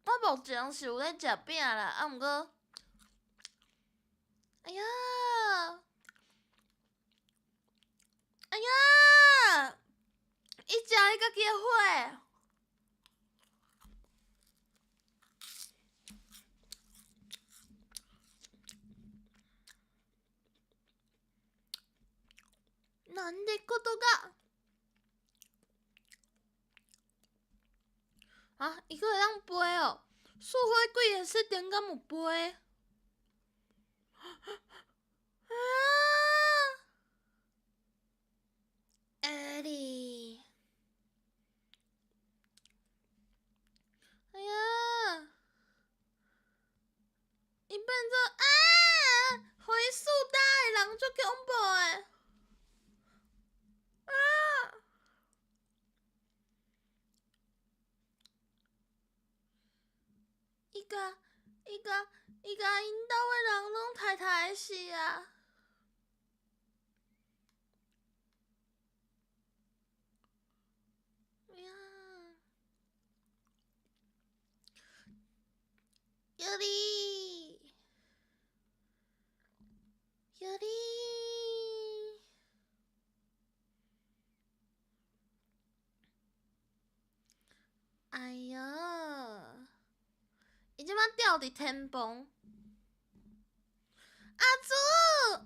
我目前是有咧食餅啦，啊，毋過，哎呀，哎呀，伊食伊家己的火。なんてことが。啊！伊閣會當飛哦！四火鬼的設定敢有飛？啊！艾莉，哎呀！伊變做啊！予伊四打的人足恐怖的！啊！伊共𪜶兜的人攏刣刣死啊！哎呀！尤里，尤里，哎喲！伊這擺吊佇天棚。阿祖，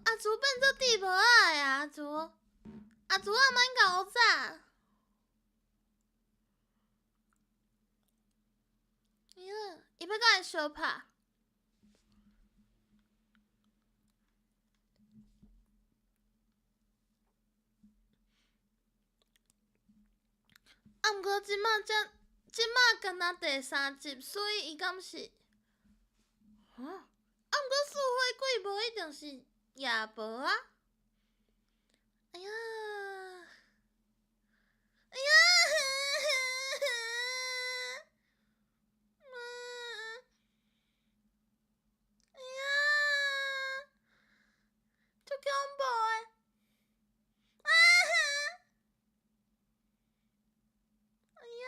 阿祖變做地婆仔的阿祖，阿祖啊，免共我炸。哎呀，伊欲共伊相拍。啊，毋過這擺才，這擺敢若第三集，所以伊敢是？啊？啊，毋過四火鬼無一定是夜婆啊！哎呀！哎呀！哎呀！足恐怖的！啊！哎呀！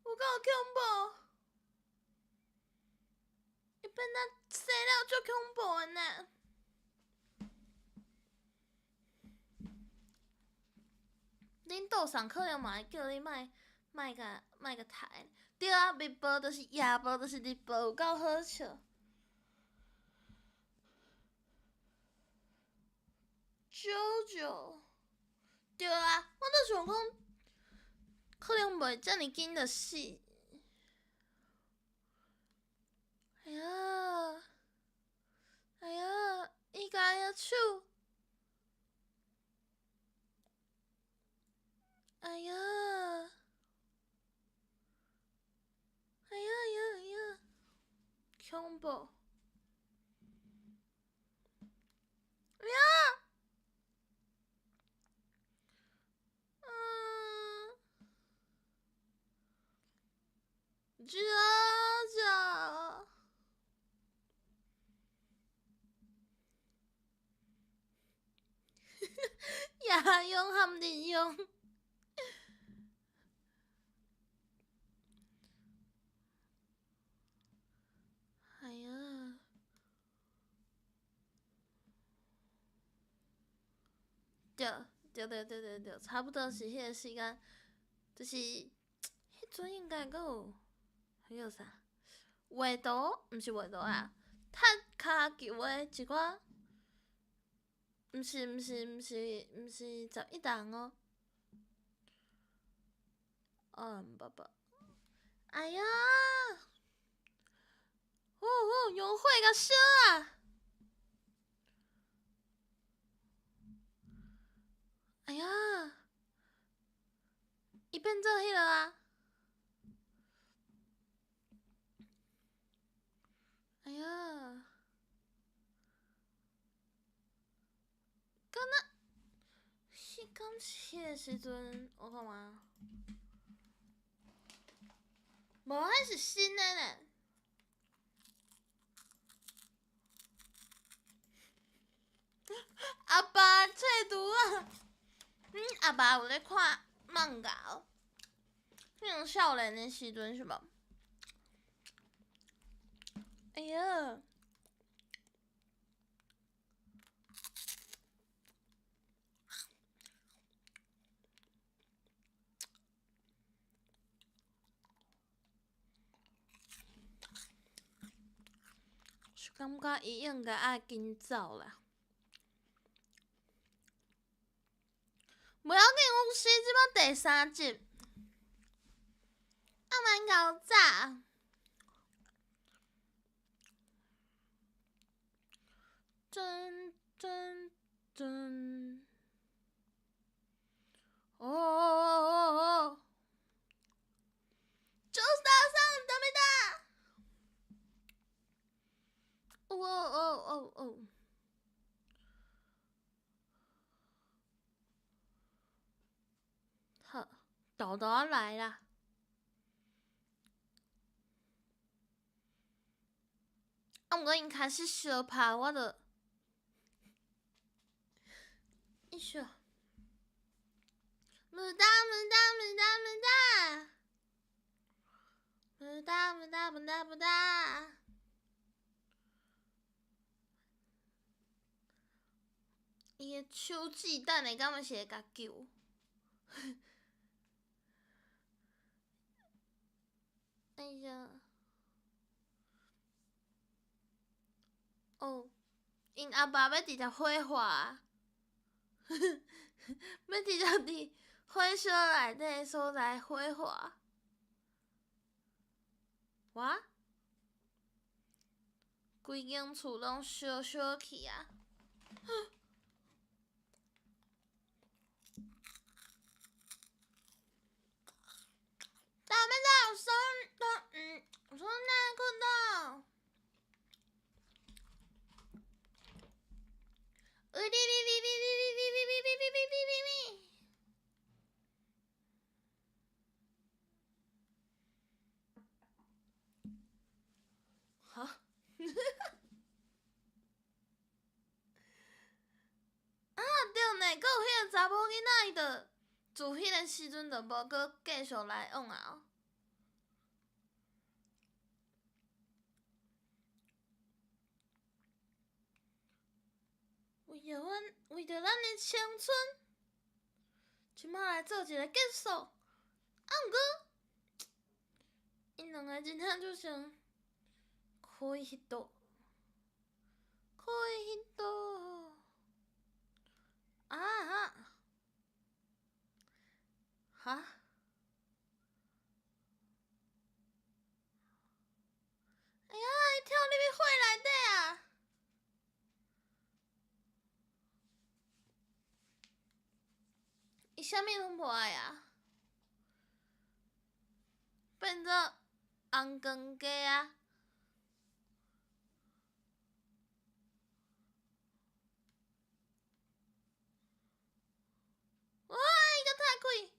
有夠恐怖！伊變得生了足恐怖的呢。恁桌上可能嘛會叫你莫莫共莫共刣。對啊，日報就是夜報，就是日報，有夠好笑。九九，對啊，我都想講，可能袂遮爾緊就死。哎呀，哎呀，伊共伊的手，哎呀，哎呀呀呀，恐怖！哎呀！嗯，姐姐，夜用含日用。哎呀！對對對對對對，差不多是彼個時間，就是彼陣阵应该阁有，彼叫啥？画图，毋是画图啊，踢跤球的一寡，毋是11人哦。哦，爸爸，哎呀，哦哦，用火共烧啊！哎呀，伊变做彼落啊！哎呀，敢若，彼敢是彼个时阵，我看觅。无，彼是新的呢。阿爸册拄啊，恁阿爸有咧看漫画哦？彼种少年的时阵是无？哎呀！感觉伊应该爱紧走啦。无要紧，有时这摆第三集，啊蛮𠢕早。噔噔噔！哦哦哦哦哦！就是大上，ダメだ！哦哦哦哦！好，豆豆来啦！啊，毋过𪜶开始相拍，我就一緒。無駄無駄無駄無駄。無駄無駄無駄無駄。伊的手指等下敢若是會共救？哎呀！哦，𪜶阿爸欲直接火化，欲直接佇火燒內底的所在火化。哇！規間厝攏燒燒去啊！ダメだ、そんな、そんなこと。うりりりりりりりりりりりりり。哈？啊對呢，阁有彼个查某囡仔，伊就自彼个时阵就无阁继续来往啊。为著阮，为著咱的青春，这马来做一个结束。啊，毋过，𪜶两个真正就像恋人，恋人。啊哈！哈？哎呀，伊跳入去火內底啊！伊啥物攏無愛啊？變做紅光雞啊！哇！伊共踢開！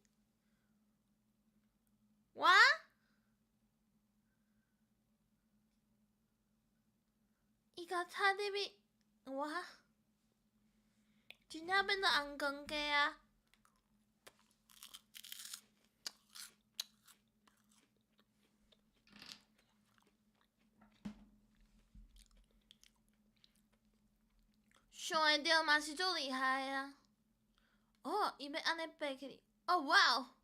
哇！伊共踢入去，哇！真正變做紅光雞啊！想會著嘛是足厲害的啊！哦，伊欲按呢爬起去，哦哇哦！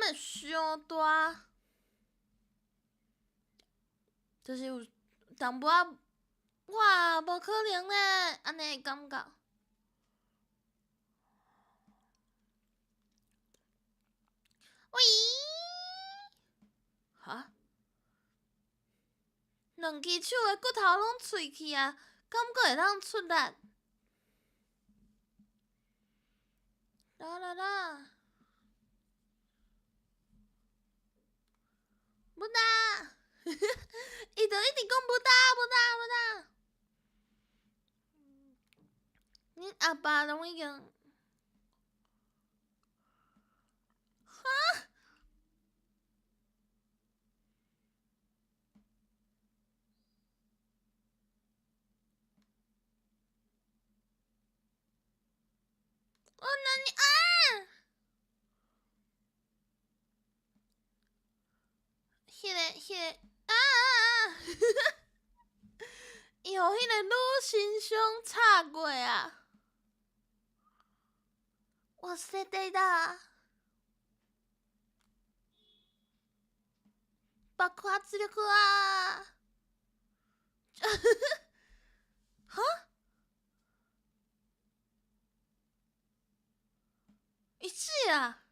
敢會傷大？就是有淡薄仔，哇，無可能咧，按呢的感覺。喂？哈？兩支手的骨頭攏脆去啊，敢閣會當出力？啦啦啦！不打！伊就一直講不打不打不打。恁阿爸攏已經，哈？哦，那你啊！彼个啊啊啊！伊予彼个女神像插過啊！忘れてた。爆発力啊！哈？伊死啊！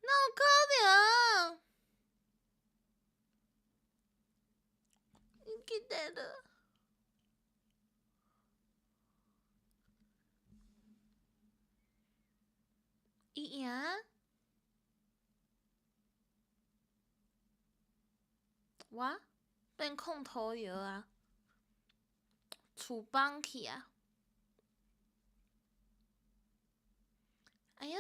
哪有可能？生きてる。伊贏？我變空頭藥啊！厝崩去啊！哎呀！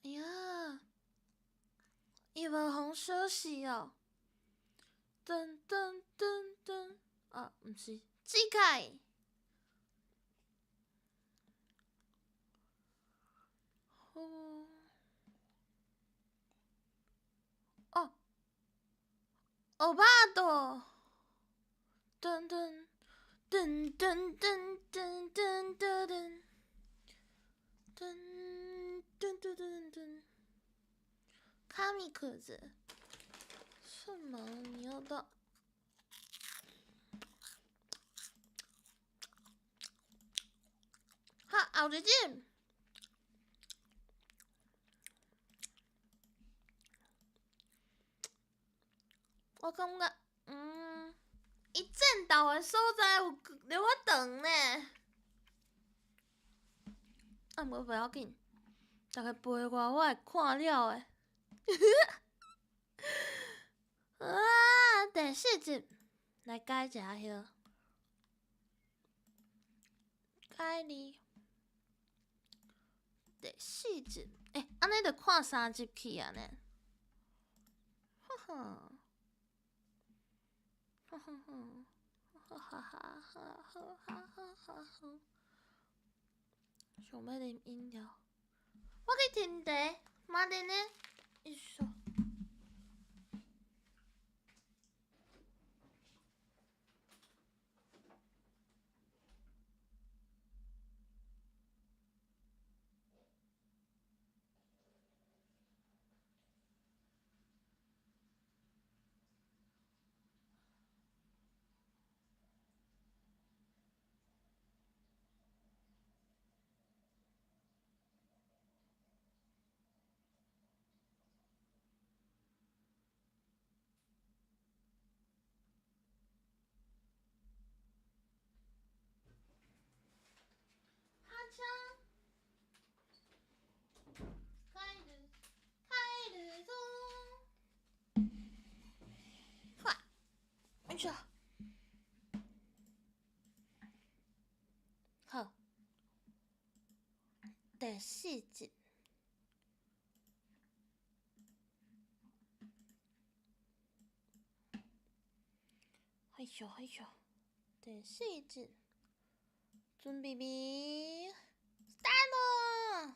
哎呀！伊無予小死哦！噔噔噔噔，啊，毋是，這個。哦，哦，歐巴多，噔噔噔噔噔噔噔噔噔噔噔噔噔，卡米克子，什麼？你要到？好，後一集。我感覺，伊戰鬥的所在有留較長呢。啊，毋過袂要緊，逐家陪我，我會看了的。啊，第四集來解一下歇，解你第四集，欸，按呢就看三集去啊呢。哈哈。哈哈哈哈哈哈哈哈哈哈！想欲啉飲料，我去添茶，嘛佇呢？一說。哈車，帰る帰るぞ。快，沒錯。好，第四集。哎呦哎呦，第四集，準備未？スタート！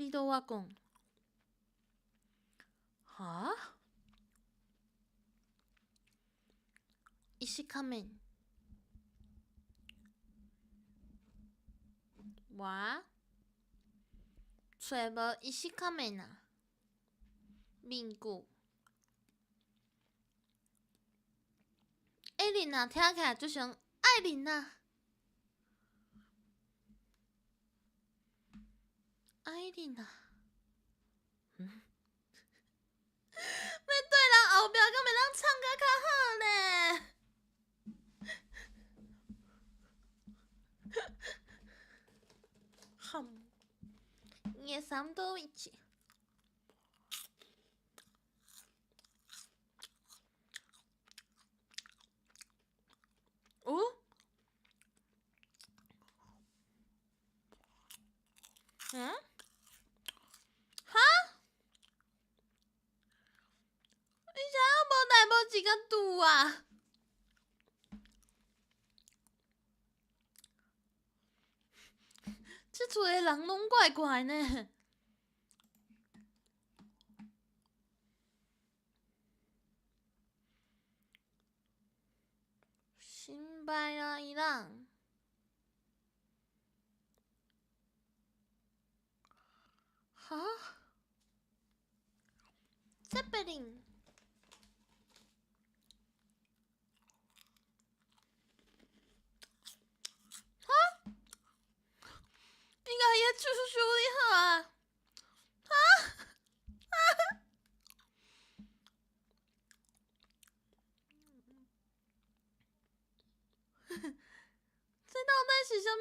スピードワゴン。哈？石仮面。我揣無石仮面啊？面具。艾琳娜聽起來就像艾琳娜。艾琳娜。嗯。欲對人後壁，敢會當唱甲較好呢？好，捏三多一起。哦？嗯？哈？你啥無代無誌共拄啊？這厝的人攏怪怪呢。心敗啦，伊人。哈？ツェペリン。哈？你共伊的手修理好啊？哈？哈？這到底是啥物？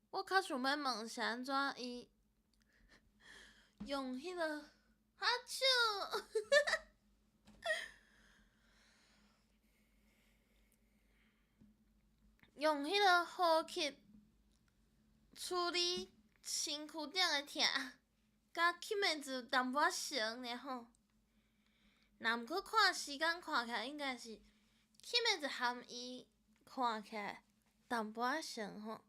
我較想欲問是按怎伊用彼个哈手，用彼个呼吸處理身軀頂的疼，佮起面子淡薄仔成爾吼。若毋過看時間看起來應該是起面子含伊看起來淡薄仔成吼。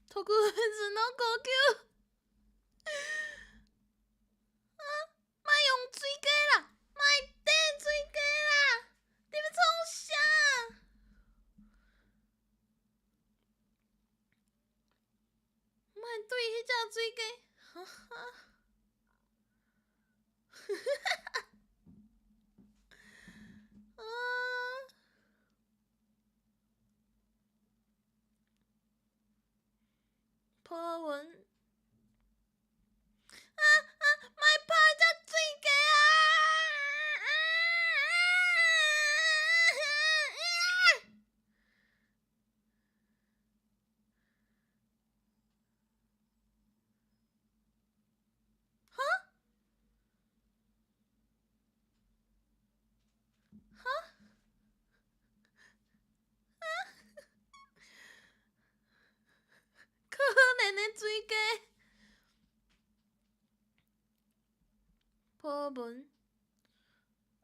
特別の呼吸。啊！莫用水雞啦，莫綴水雞啦，你欲創啥？莫對彼隻水雞，哈哈，哈哈哈！啊！波紋。啊啊！莫拍這水雞啊！哈？哈？啊？可憐的水雞。波紋，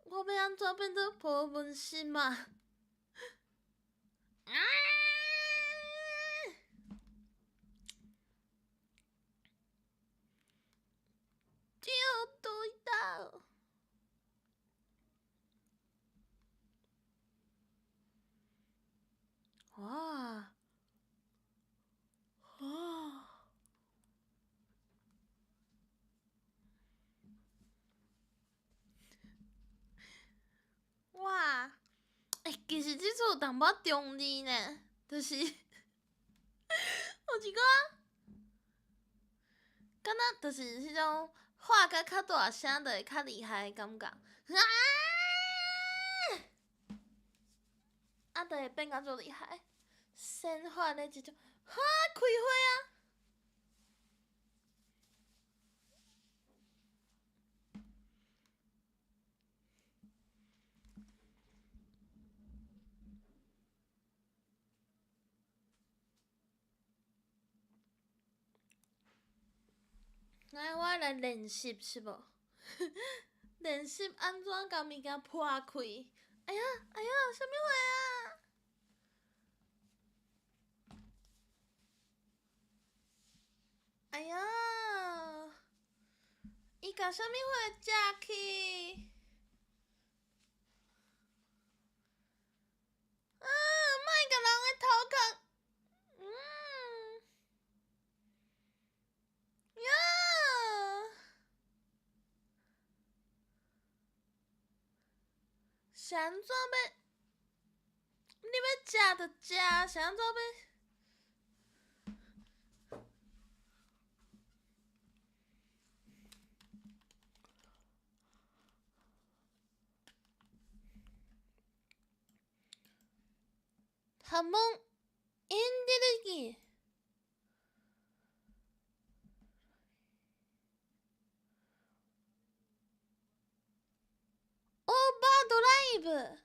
我欲按怎變做波紋心啊？啊！就對到。哇！哇！哇！欸，其實這厝有淡薄仔中二呢，就是有一寡，敢若就是彼種喊甲較大聲就會較厲害的感覺。啊！啊，就會變甲足厲害。仙法的這種，哈，開花啊！來，我來練習是無？練習按怎共物件破開。哎呀，哎呀，啥物貨啊？哎呀，伊共啥物貨食去？啊！莫共人的頭殼，呀！是按怎欲？你欲食就食，是按怎欲？波紋エネルギー。オーバードライブ。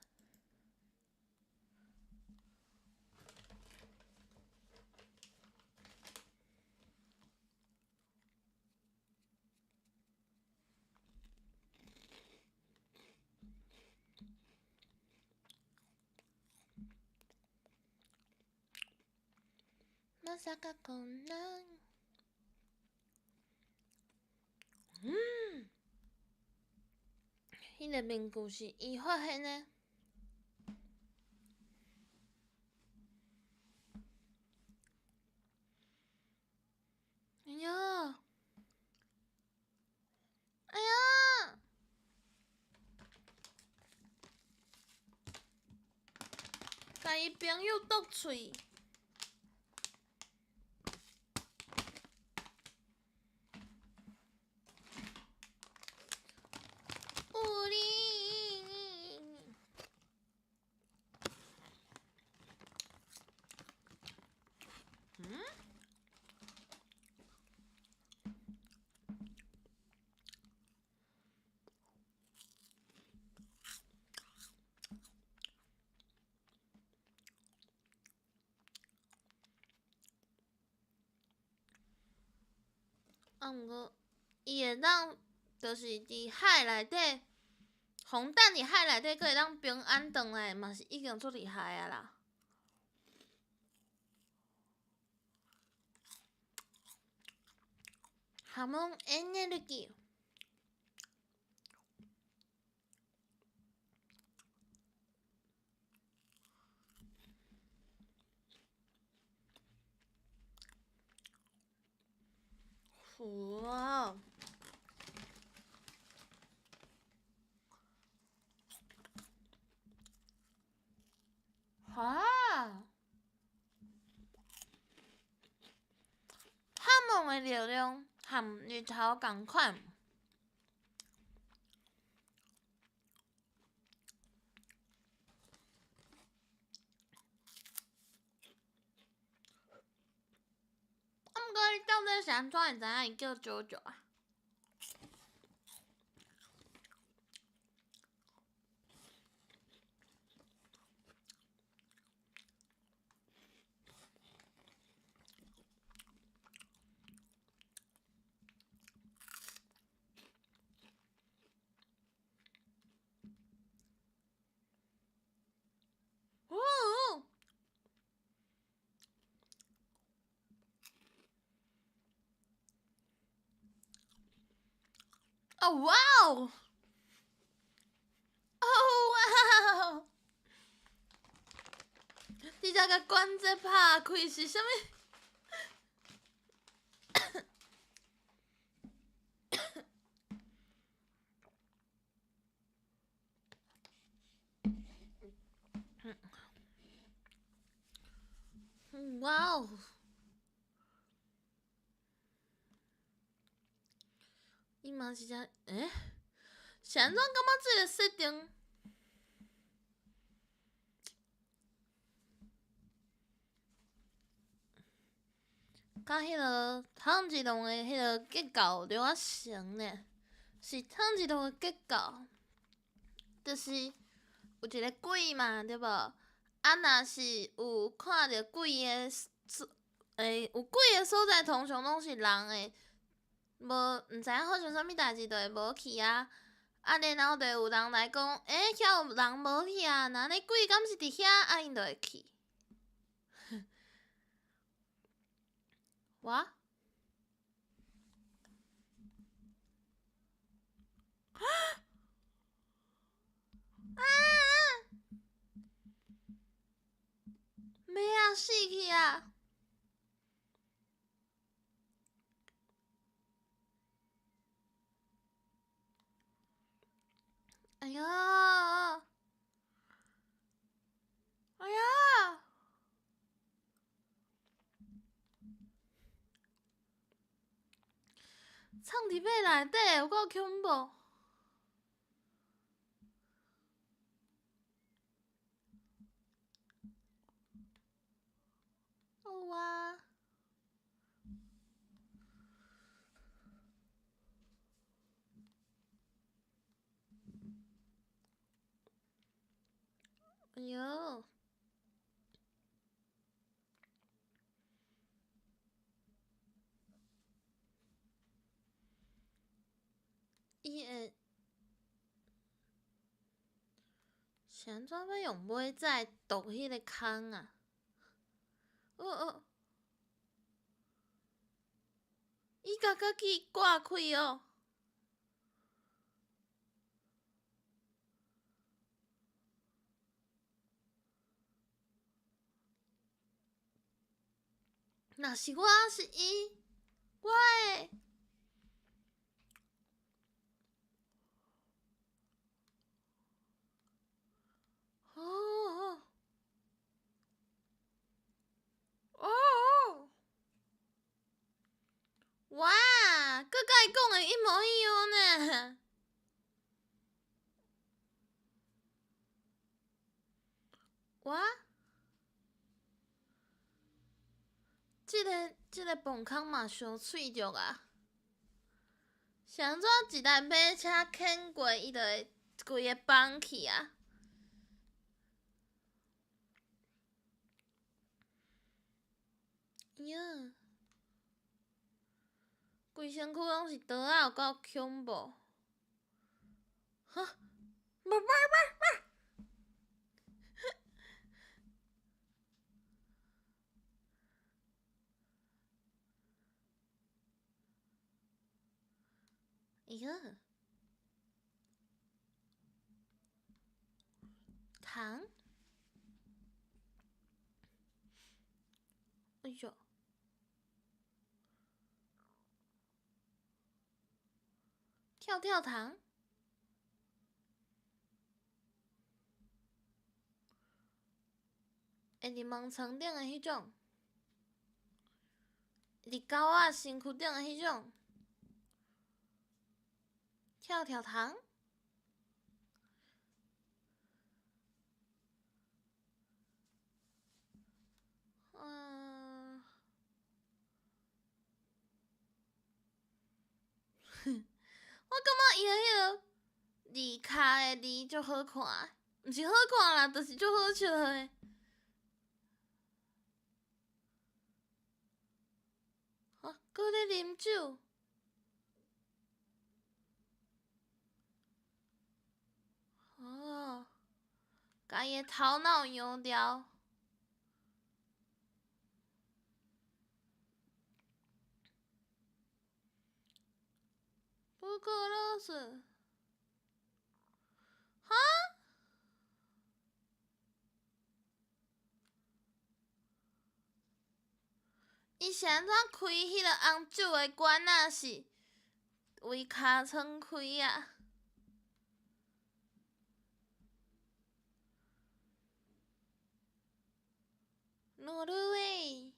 まさかこんな。彼個面具是伊發現的。哎呀！哎呀！共伊朋友剁喙。有你。嗯？啊，毋過伊會當，就是佇海內底，防彈佇海內底，閣會當平安轉來，嘛是已經足厲害啊啦。波紋エネルギー。哇！哈！波紋的力量和日頭仝款。啊，毋過你到底是按怎會知影伊叫 JoJo 啊？哦！哦哇哦！哦哇哦！你這共關節拍開是啥物？哇哦！伊嘛是只，欸？是按怎感覺這个設定？佮彼个炭治郎的彼个結構著仔像呢，是炭治郎的結構，就是有一个鬼嘛，對無？啊，若是有看著鬼的所，欸，有鬼的所在，通常攏是人會無，毋知影發生啥物代誌，就會無去啊。啊，然後就會有人來講，欸，遐有人無去啊？若按呢鬼敢是佇遐？啊，𪜶就會去。我？啊！欲啊死去啊！哎呀！哎呀！藏佇马內底有夠恐怖！好啊！哎喲！伊會是按怎欲用馬仔啄彼个空啊？哦哦！伊共家己割開哦！若是我是伊，我會。哦哦哦！哇，閣佮伊講的一模一樣呢！哇！這個磅空嘛傷喙俗啊！是按怎一台馬車牽過，伊就會規个崩去啊？呀！規身軀攏是刀仔，有夠恐怖！哈！啵啵啵啵！哎呀！糖！哎喲！跳跳糖！會佇門床頂的彼種，佇狗仔身軀頂的彼種。跳跳糖！嗯，我感覺伊的彼个字跤的字足好看，毋是好看啦，就是足好笑的。啊，閣咧啉酒。哦，共伊的頭腦溶掉。不可樂死！哈？伊是按怎開彼个紅酒的罐仔？是為尻川開啊？挪威，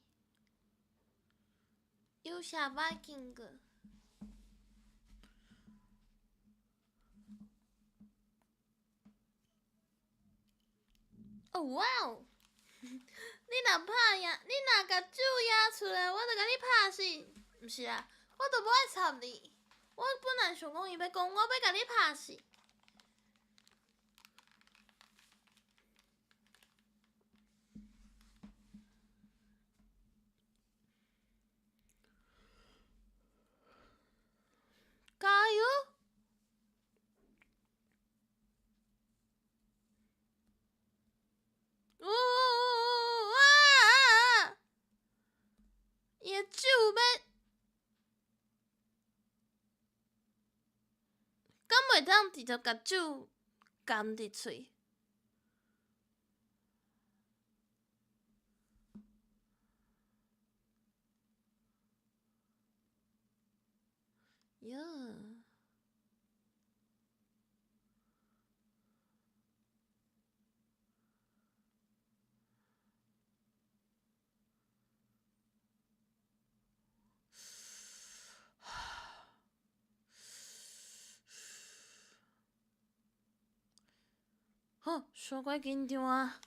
勇者バイキング。哦哇哦！你若拍贏，你若共酒壓出來，我就共你拍死。毋是啦，我都無愛插你。我本來想講伊欲講，我欲共你拍死。加油！會當直接共酒含佇喙。喲。好，小可緊張啊！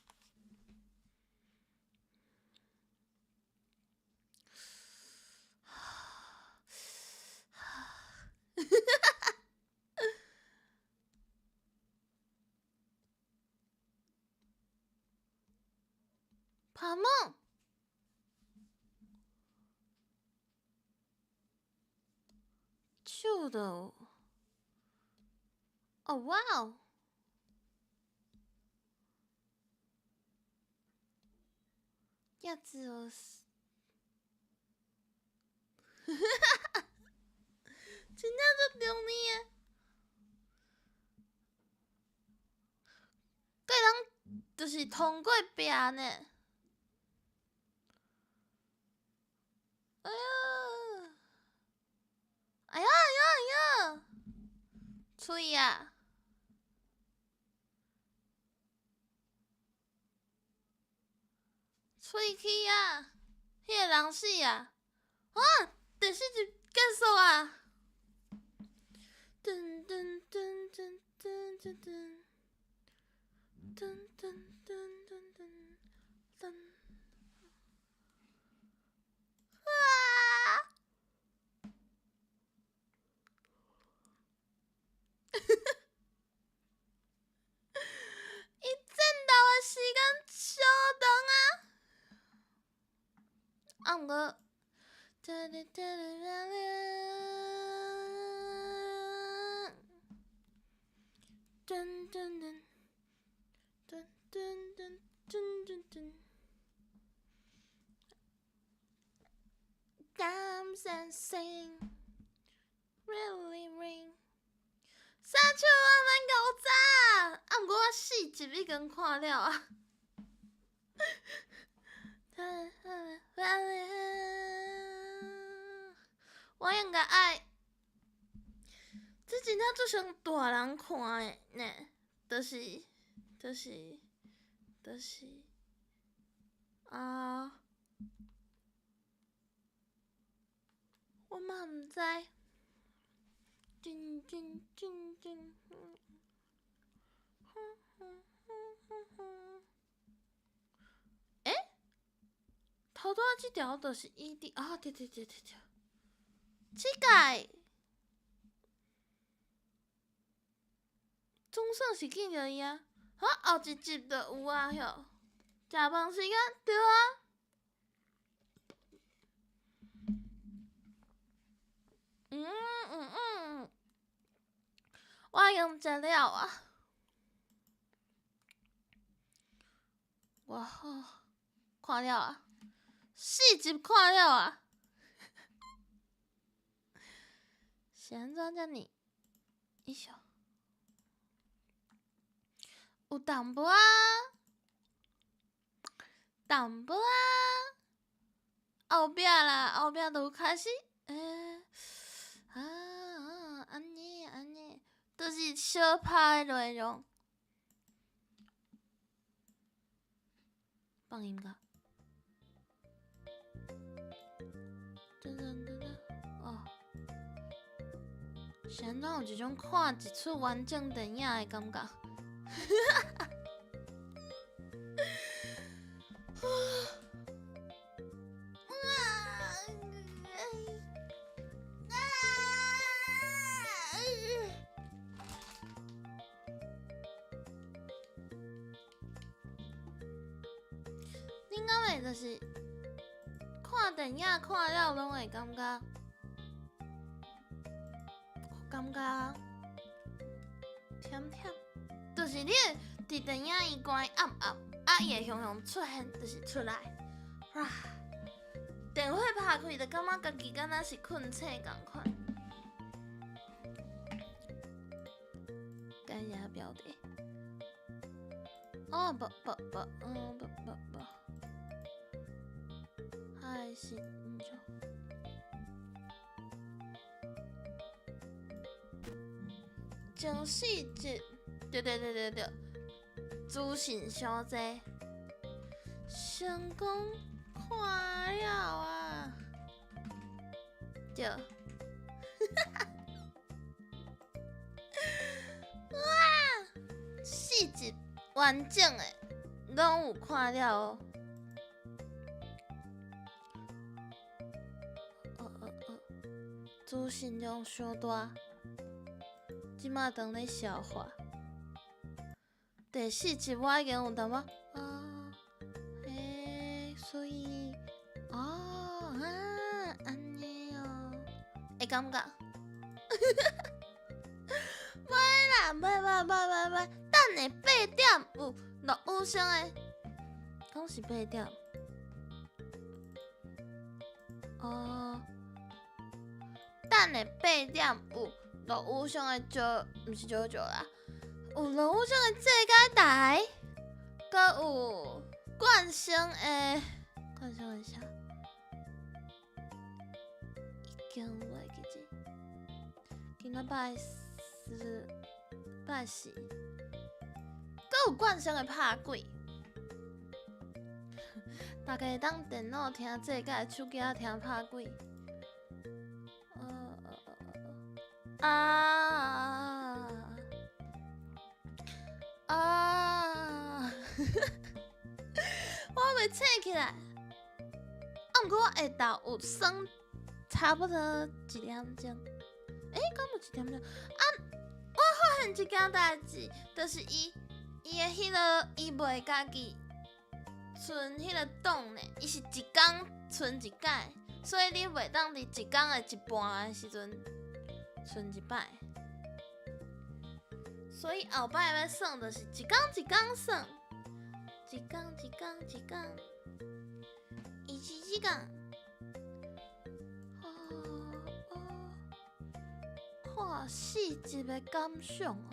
拍夢。手都有。哦，哇哦！鴨子哦，真正足中意的，阁会当就是通過壁呢。哎呀！哎呀哎呀哎呀！喙啊！喙齿啊！彼个人死啊！啊！第四集結束啊！噔噔噔噔噔噔噔噔噔噔噔噔啊！伊戰鬥的時間超長啊！啊，毋過，噔噔噔噔噔噔噔噔噔。Dance and sing, really ring。三手啊，免𠢕早，啊，毋過我四集已經看了啊。我應該愛，這真正足像大人看的呢，就是，就是，就是，啊，我嘛毋知。噔噔噔噔，欸？頭拄仔這條就是伊佇啊，對對對對對，乞丐，總算是見著伊啊！啊，後一集就有啊，唷，食飯時間對啊。嗯嗯嗯，我已經食了啊。哇好，看了啊，四集看了啊。是按怎遮爾？哎喲，有淡薄仔，淡薄仔，後壁啦，後壁就有開始，欸，啊啊，按呢按呢，就是相拍的內容。放音樂。噔噔噔噔，哦，是按怎有一種看一齣完整電影的感覺？恁敢會就是看電影看了攏會感覺感覺忝忝，就是你會佇電影院關暗暗，啊伊會雄雄出現，就是出來，哇！電火拍開就感覺家己敢若是睏醒仝款。哦，無無無，嗯，無無無，還是毋錯。前四集，對對對對對，資訊傷濟，成功看了啊，對。哇，四集完整的攏有看了哦。哦哦哦，資訊量傷大，這馬當咧消化。第四集我已經有淡薄啊，欸，所以哦啊，按呢哦，會感覺？袂啦，袂袂袂袂袂，等下8點有落雨聲的，講是八點。哦，等下八點有落雨聲的招，毋是招招啦，有落雨聲的這個台，閣有冠生的，冠生的啥？已經袂記得。今仔拜四、拜四，閣有冠生的拍鬼。大家會當電腦聽這個，手機仔聽拍鬼。啊啊！我袂醒起來。啊，毋過我下晝有耍差不多一點鐘。欸，敢有一點鐘？啊，我發現一件代誌，就是伊伊的彼個伊袂家己存彼個檔呢，伊是一工存一擺，所以你袂當佇一工的一半的時陣存一擺。所以後擺欲算，就是一工一工算，一工一工一工，一日一工。哦哦，看四集的感想哦，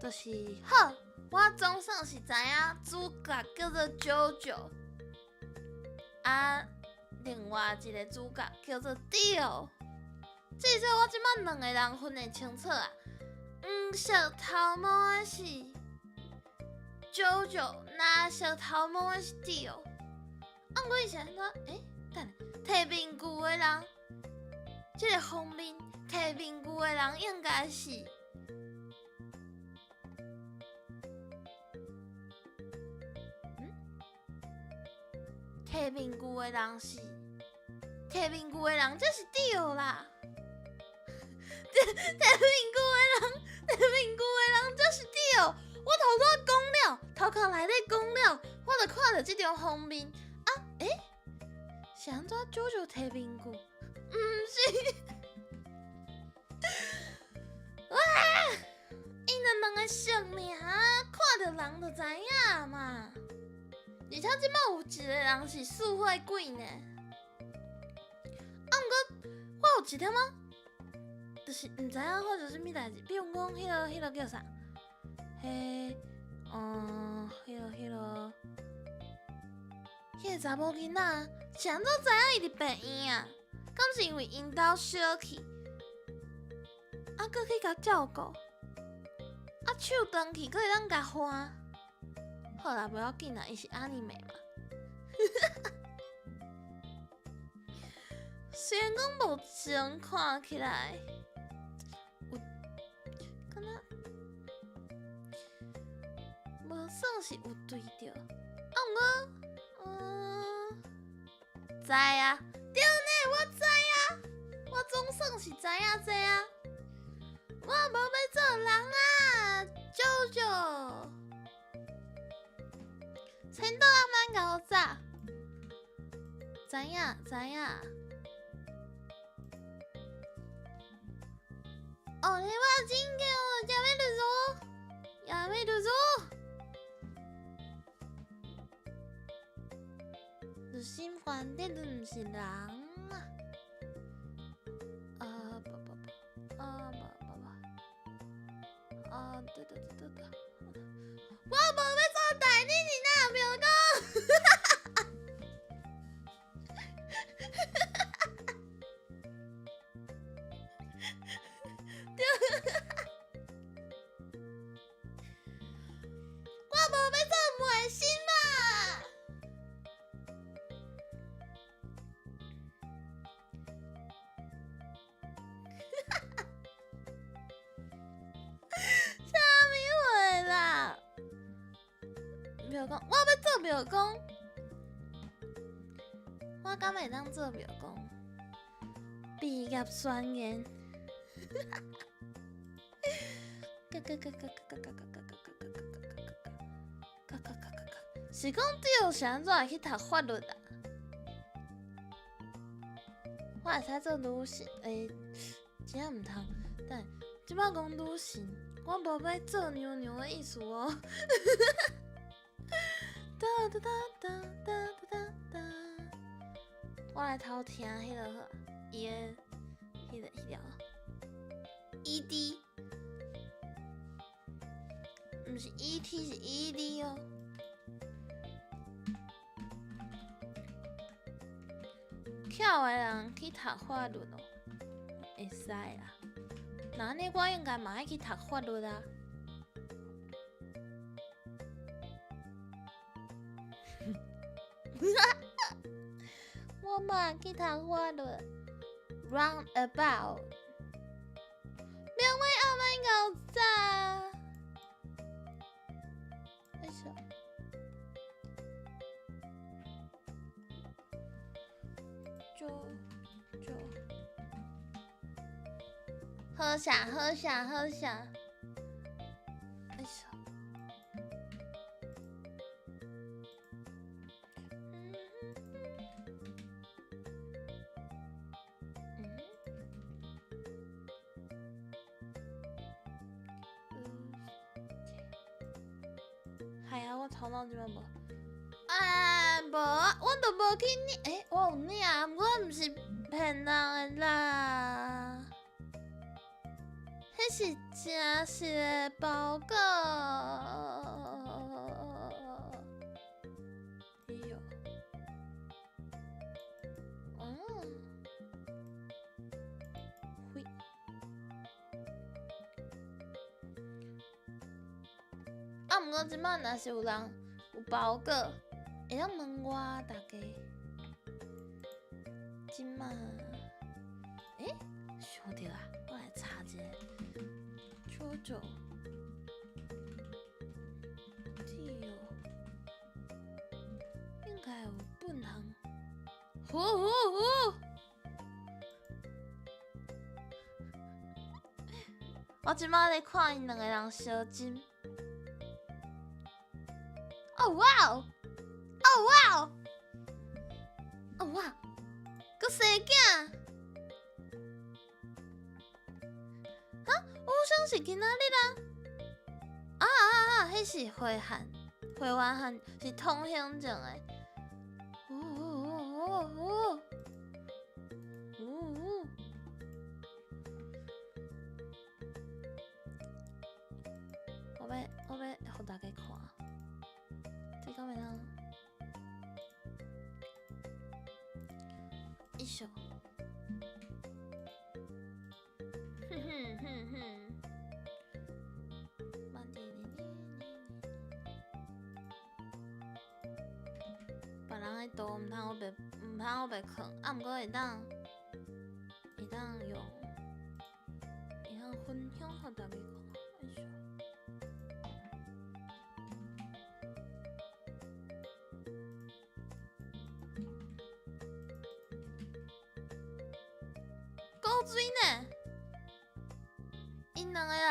就是好，我總算是知影主角叫做 JoJo，啊，另外一個主角叫做 Dio。至少我這擺兩個人分會清楚啊。黃色頭毛的是 JoJo，藍色頭毛的是 Dio。啊，毋過伊是按怎？欸，等下，提面具的人，這個封面提面具的人應該是，嗯？提面具的人是，提面具的人，這是 Dio 啦。提面具的人，提面具的人就是 Dio。我頭拄仔講了，頭殼內底講了，我就看著這張封面啊，欸，是按怎 JoJo 提面具？毋是，哇！𪜶兩個姓名，看著人就知影嘛。而且這擺有一個人是四血鬼呢。啊，毋過我有一點仔，就是毋知影發生啥物代誌。比如講，彼個叫啥？彼，嗯，彼個查某囡仔是按怎知影伊佇病院啊？敢是因為𪜶兜小去，啊，閣去共照顧，啊，手斷去，閣會當共換？好啦，無要緊啦，伊是 anime 嘛。雖然講目前看起來有，敢若無算是有對著，啊，毋過，嗯，知啊，對呢，我知啊，我總算是知影這啊，我無欲做人啊，JoJo，千多阿曼𠢕早，知影知影。俺は人間をやめるぞ，やめるぞ。你心煩的你毋是人啊！啊不不不，啊不不不，啊！啊，對對對對對，我無欲做代理人啊，廟公。對，我無欲做賣身嘛。啥物話啦？廟公，我欲做廟公，我敢會當做廟公？畢業宣言。嘎嘎嘎嘎嘎嘎嘎嘎嘎嘎嘎嘎嘎嘎嘎嘎！是講對，是按怎會去讀法律啊？我會使做女神，欸，真正毋通。等下，這擺講女神，我無欲做娘娘的意思哦。噠噠噠噠噠噠噠，我來偷聽彼个好，伊的彼个彼條 ED，毋是 ET 是 ED 哦。巧的人去讀法律哦，會使啦。那按呢，我應該嘛愛去讀法律啊。我嘛去讀法律，roundabout。兩位阿妹牛仔。哎呀！就就，好想好想好想，哎呀！係啊，我頭腦這擺無，啊無，我都無去領，欸，我有領，毋過毋是騙人的啦，彼是誠實的包裹。哎喲，嗯，會。啊，毋過這擺若是有人有包裹，會當問我大家。這擺，欸，想著啊，我來查一下。九九，對哦，應該有本行。呼呼呼！我這擺咧看𪜶兩个人相斟。哦哇哦！哦哇哦！哦哇！閣生囝？哈？我想是今仔日啊！啊啊啊！彼是回函，回完函是通行證的。哦哦哦哦哦！哦！我欲予大家看。這敢會當？一首。哼哼哼哼。慢點點點點。別人的圖毋通烏白，毋通烏白囥，啊，毋過會當用，會當分享予大家看。哎喲。古錐呢？𪜶兩个人，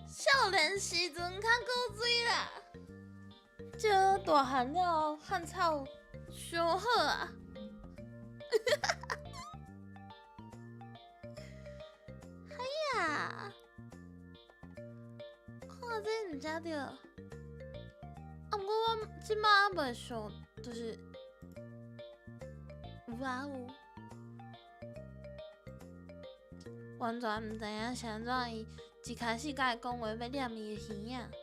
少年時陣較古錐啦，這大漢了後漢草傷好啊！哎呀，看這毋才對，啊，毋過我這擺猶未想，就是有啊有。完全毋知影是按怎伊一開始共伊講話欲念伊的耳仔。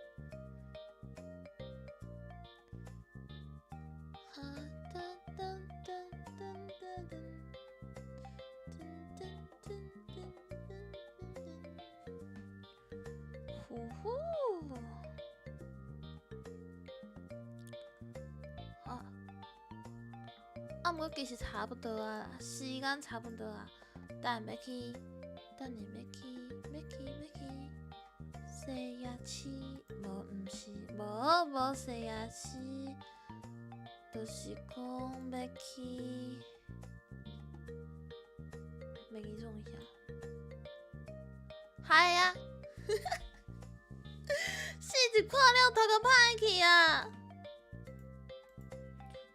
呼呼，好，啊，毋過其實差不多啊啦，時間差不多啊，等下欲去，等下欲去，欲去欲去西夜市，無毋是，無無西夜市，就是講欲去，欲去創啥？係啊，死一看了頭殼歹去啊！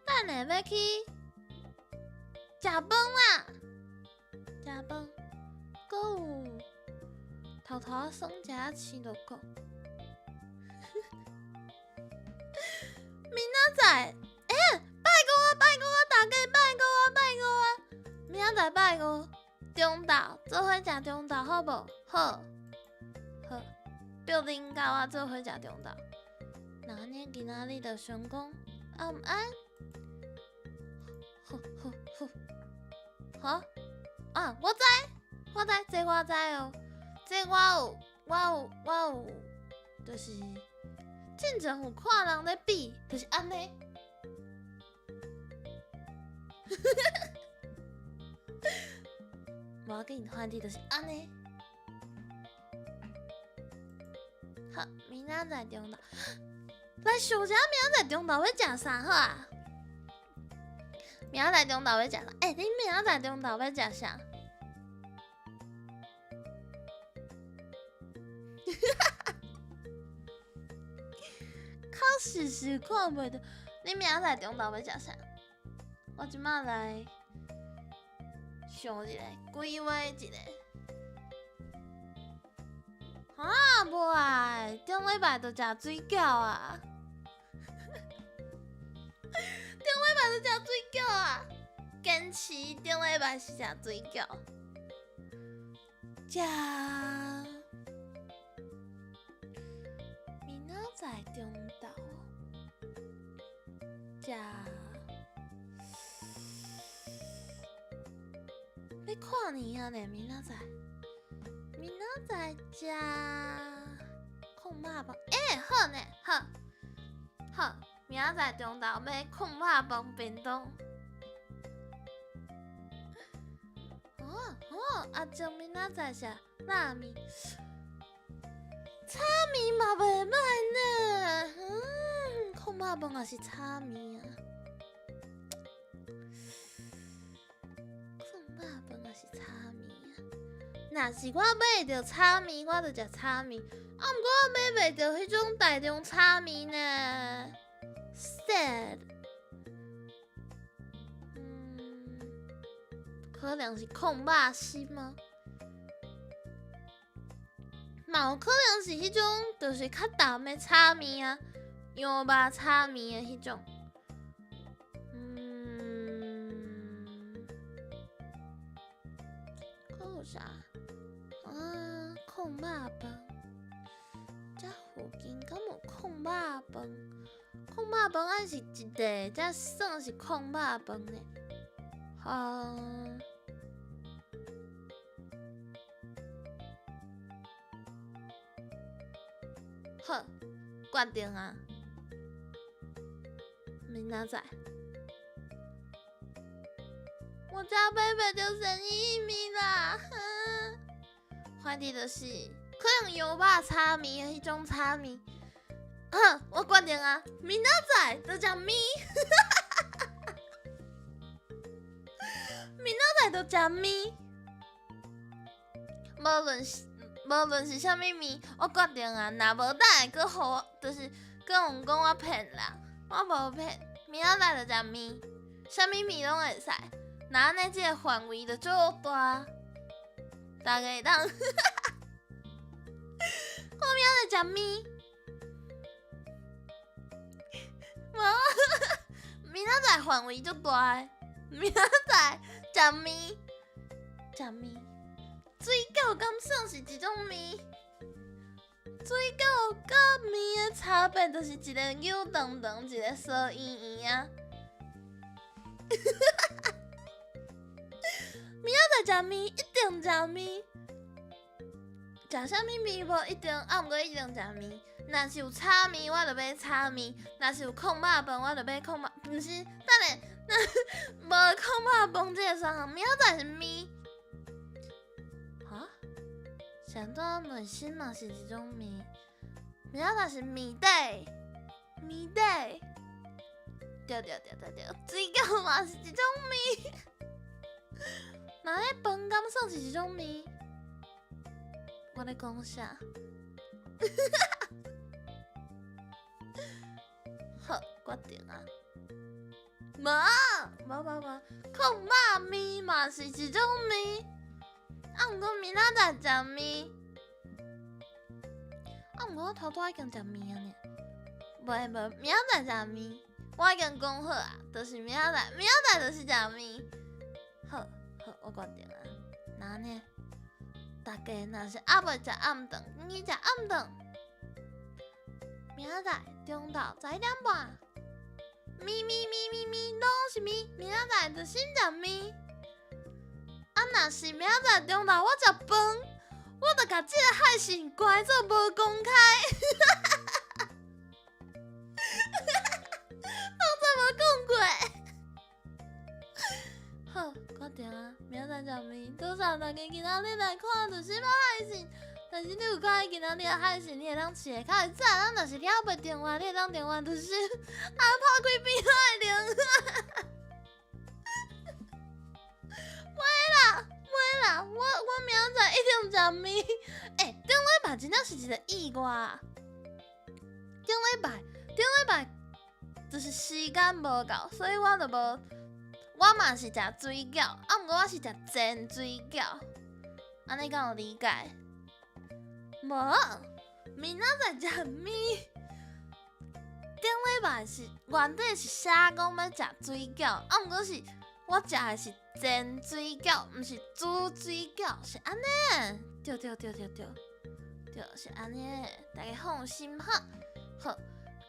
等下欲去食飯啦，食飯，閣有頭頭仔耍一下飼鹿角。明仔載，欸，拜五啊，拜五啊，大家拜五啊，拜五啊，明仔載拜五，中晝做伙食中晝好無？好，好，叫恁佮我做伙食中晝。那按呢今仔日就想講暗安，好好好，好啊！我知，我知，這我知哦，這我有，我有，我有，就是進前有看人咧比，就是按呢。無要緊，反正就是按呢。好，明仔載中晝，來想一下明仔載中晝欲食啥好啊？明仔載中晝欲食啥？欸，恁明仔載中晝欲食啥？確實是看袂著，恁明仔載中晝欲食啥？我這擺來想一下，規劃一下。啊，無愛，頂禮拜就食水餃啊！頂禮拜就食水餃啊！堅持頂禮拜是食水餃。食明仔載中晝食，欲跨年啊呢？明仔載，明仔載食爌肉飯。欸，好呢，好，好，明仔載中晝買爌肉飯便當。哦哦，阿正明仔載食拉麵，炒麵嘛袂歹呢。嗯，爌肉飯也是炒麵啊。爌肉飯也是炒麵啊。若是我買著炒麵，我就食炒麵。啊，毋過我買袂著彼種台中炒麵呢。Sad。嗯，可能是爌肉絲嗎？嘛有可能是彼種，就是較淡的炒麵啊，羊肉炒麵的彼種。嗯，閣有啥？啊，爌肉飯，遮附近敢有爌肉飯？爌肉飯愛是一塊，才算是爌肉飯呢。好。好，決定啊！明仔載，我才買袂著生意麵啦。反正就是可能羊肉炒麵的彼種炒麵。好，我決定啊，明仔載就食麵。明仔載就食麵，無論是無論是啥物麵，我決定啊，若無等下閣予我，就是閣有講我騙人，我無騙，明仔載就食麵，啥物麵攏會使。若按呢，這个範圍就足大，大家會當。我明仔載食麵，無，明仔載範圍足大的，明仔載食麵，食麵，水餃敢算是一種麵？水餃佮麵的差別就是一个幼長長，一個趖圓圓啊。明仔載食麵，一定食麵。食啥物麵無一定，啊，毋過一定食麵。若是有炒麵，我就買炒麵；若是有炕肉飯，我就買炕肉。毋是，等下，無炕肉飯這個選項，明仔載是麵。哈？是按怎內心嘛是一種麵？明仔載是麵底，麵底。對對對對對，水餃嘛是一種麵。那咧飯敢算是一種麵？我咧講啥？好，決定啊！無，無無無，炕肉麵嘛是一種麵。啊，毋過明仔載食麵。啊，毋過我頭拄已經食麵啊呢。無無，明仔載食麵。我已經講好啊，就是明仔載，明仔載就是食麵。好，好，我決定啊。那呢？大家若是猶未食暗頓，緊去食暗頓。明仔載中晝11點半，麵麵麵麵麵，攏是麵。明仔載就先食麵。啊，若是明仔載中晝我食飯，我就共這个海信關做無公開。當作無講過。好，決定啊！明仔載食麵，多謝大家今仔日來看就是要海信。但是你有看今仔日的海信，你會當飼會較會早。咱若是了袂電話，你會當電話就是啊拍開變海鈴。袂啦，袂啦，我明仔載一定食麵。欸，頂禮拜真正是一個意外。頂禮拜，頂禮拜就是時間無夠，所以我就無。我嘛是食水餃，啊，毋過我是食煎水餃，按呢敢有理解？無，明仔載食麵。頂禮拜是原底是寫講欲食水餃，啊，毋過是我食的是煎水餃，毋是煮水餃，是按呢。對對對對對，對是按呢，大家放心哈。好。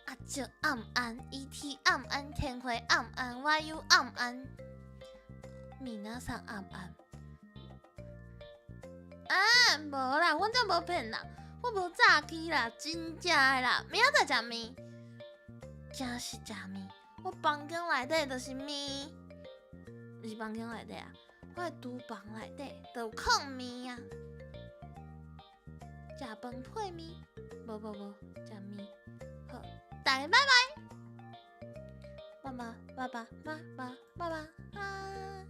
阿叔暗暗，ET 暗暗，天花暗暗，YU 暗暗，皆さん暗暗。啊，無啦，阮這無騙人，我無詐欺啦，真正的啦。明仔載食麵，真是食麵。我房間內底就是麵，毋是房間內底啊，我的廚房內底就有囥麵啊。食飯配麵，無無無，食麵。好，大家拜拜，爸爸爸爸爸爸爸爸啊！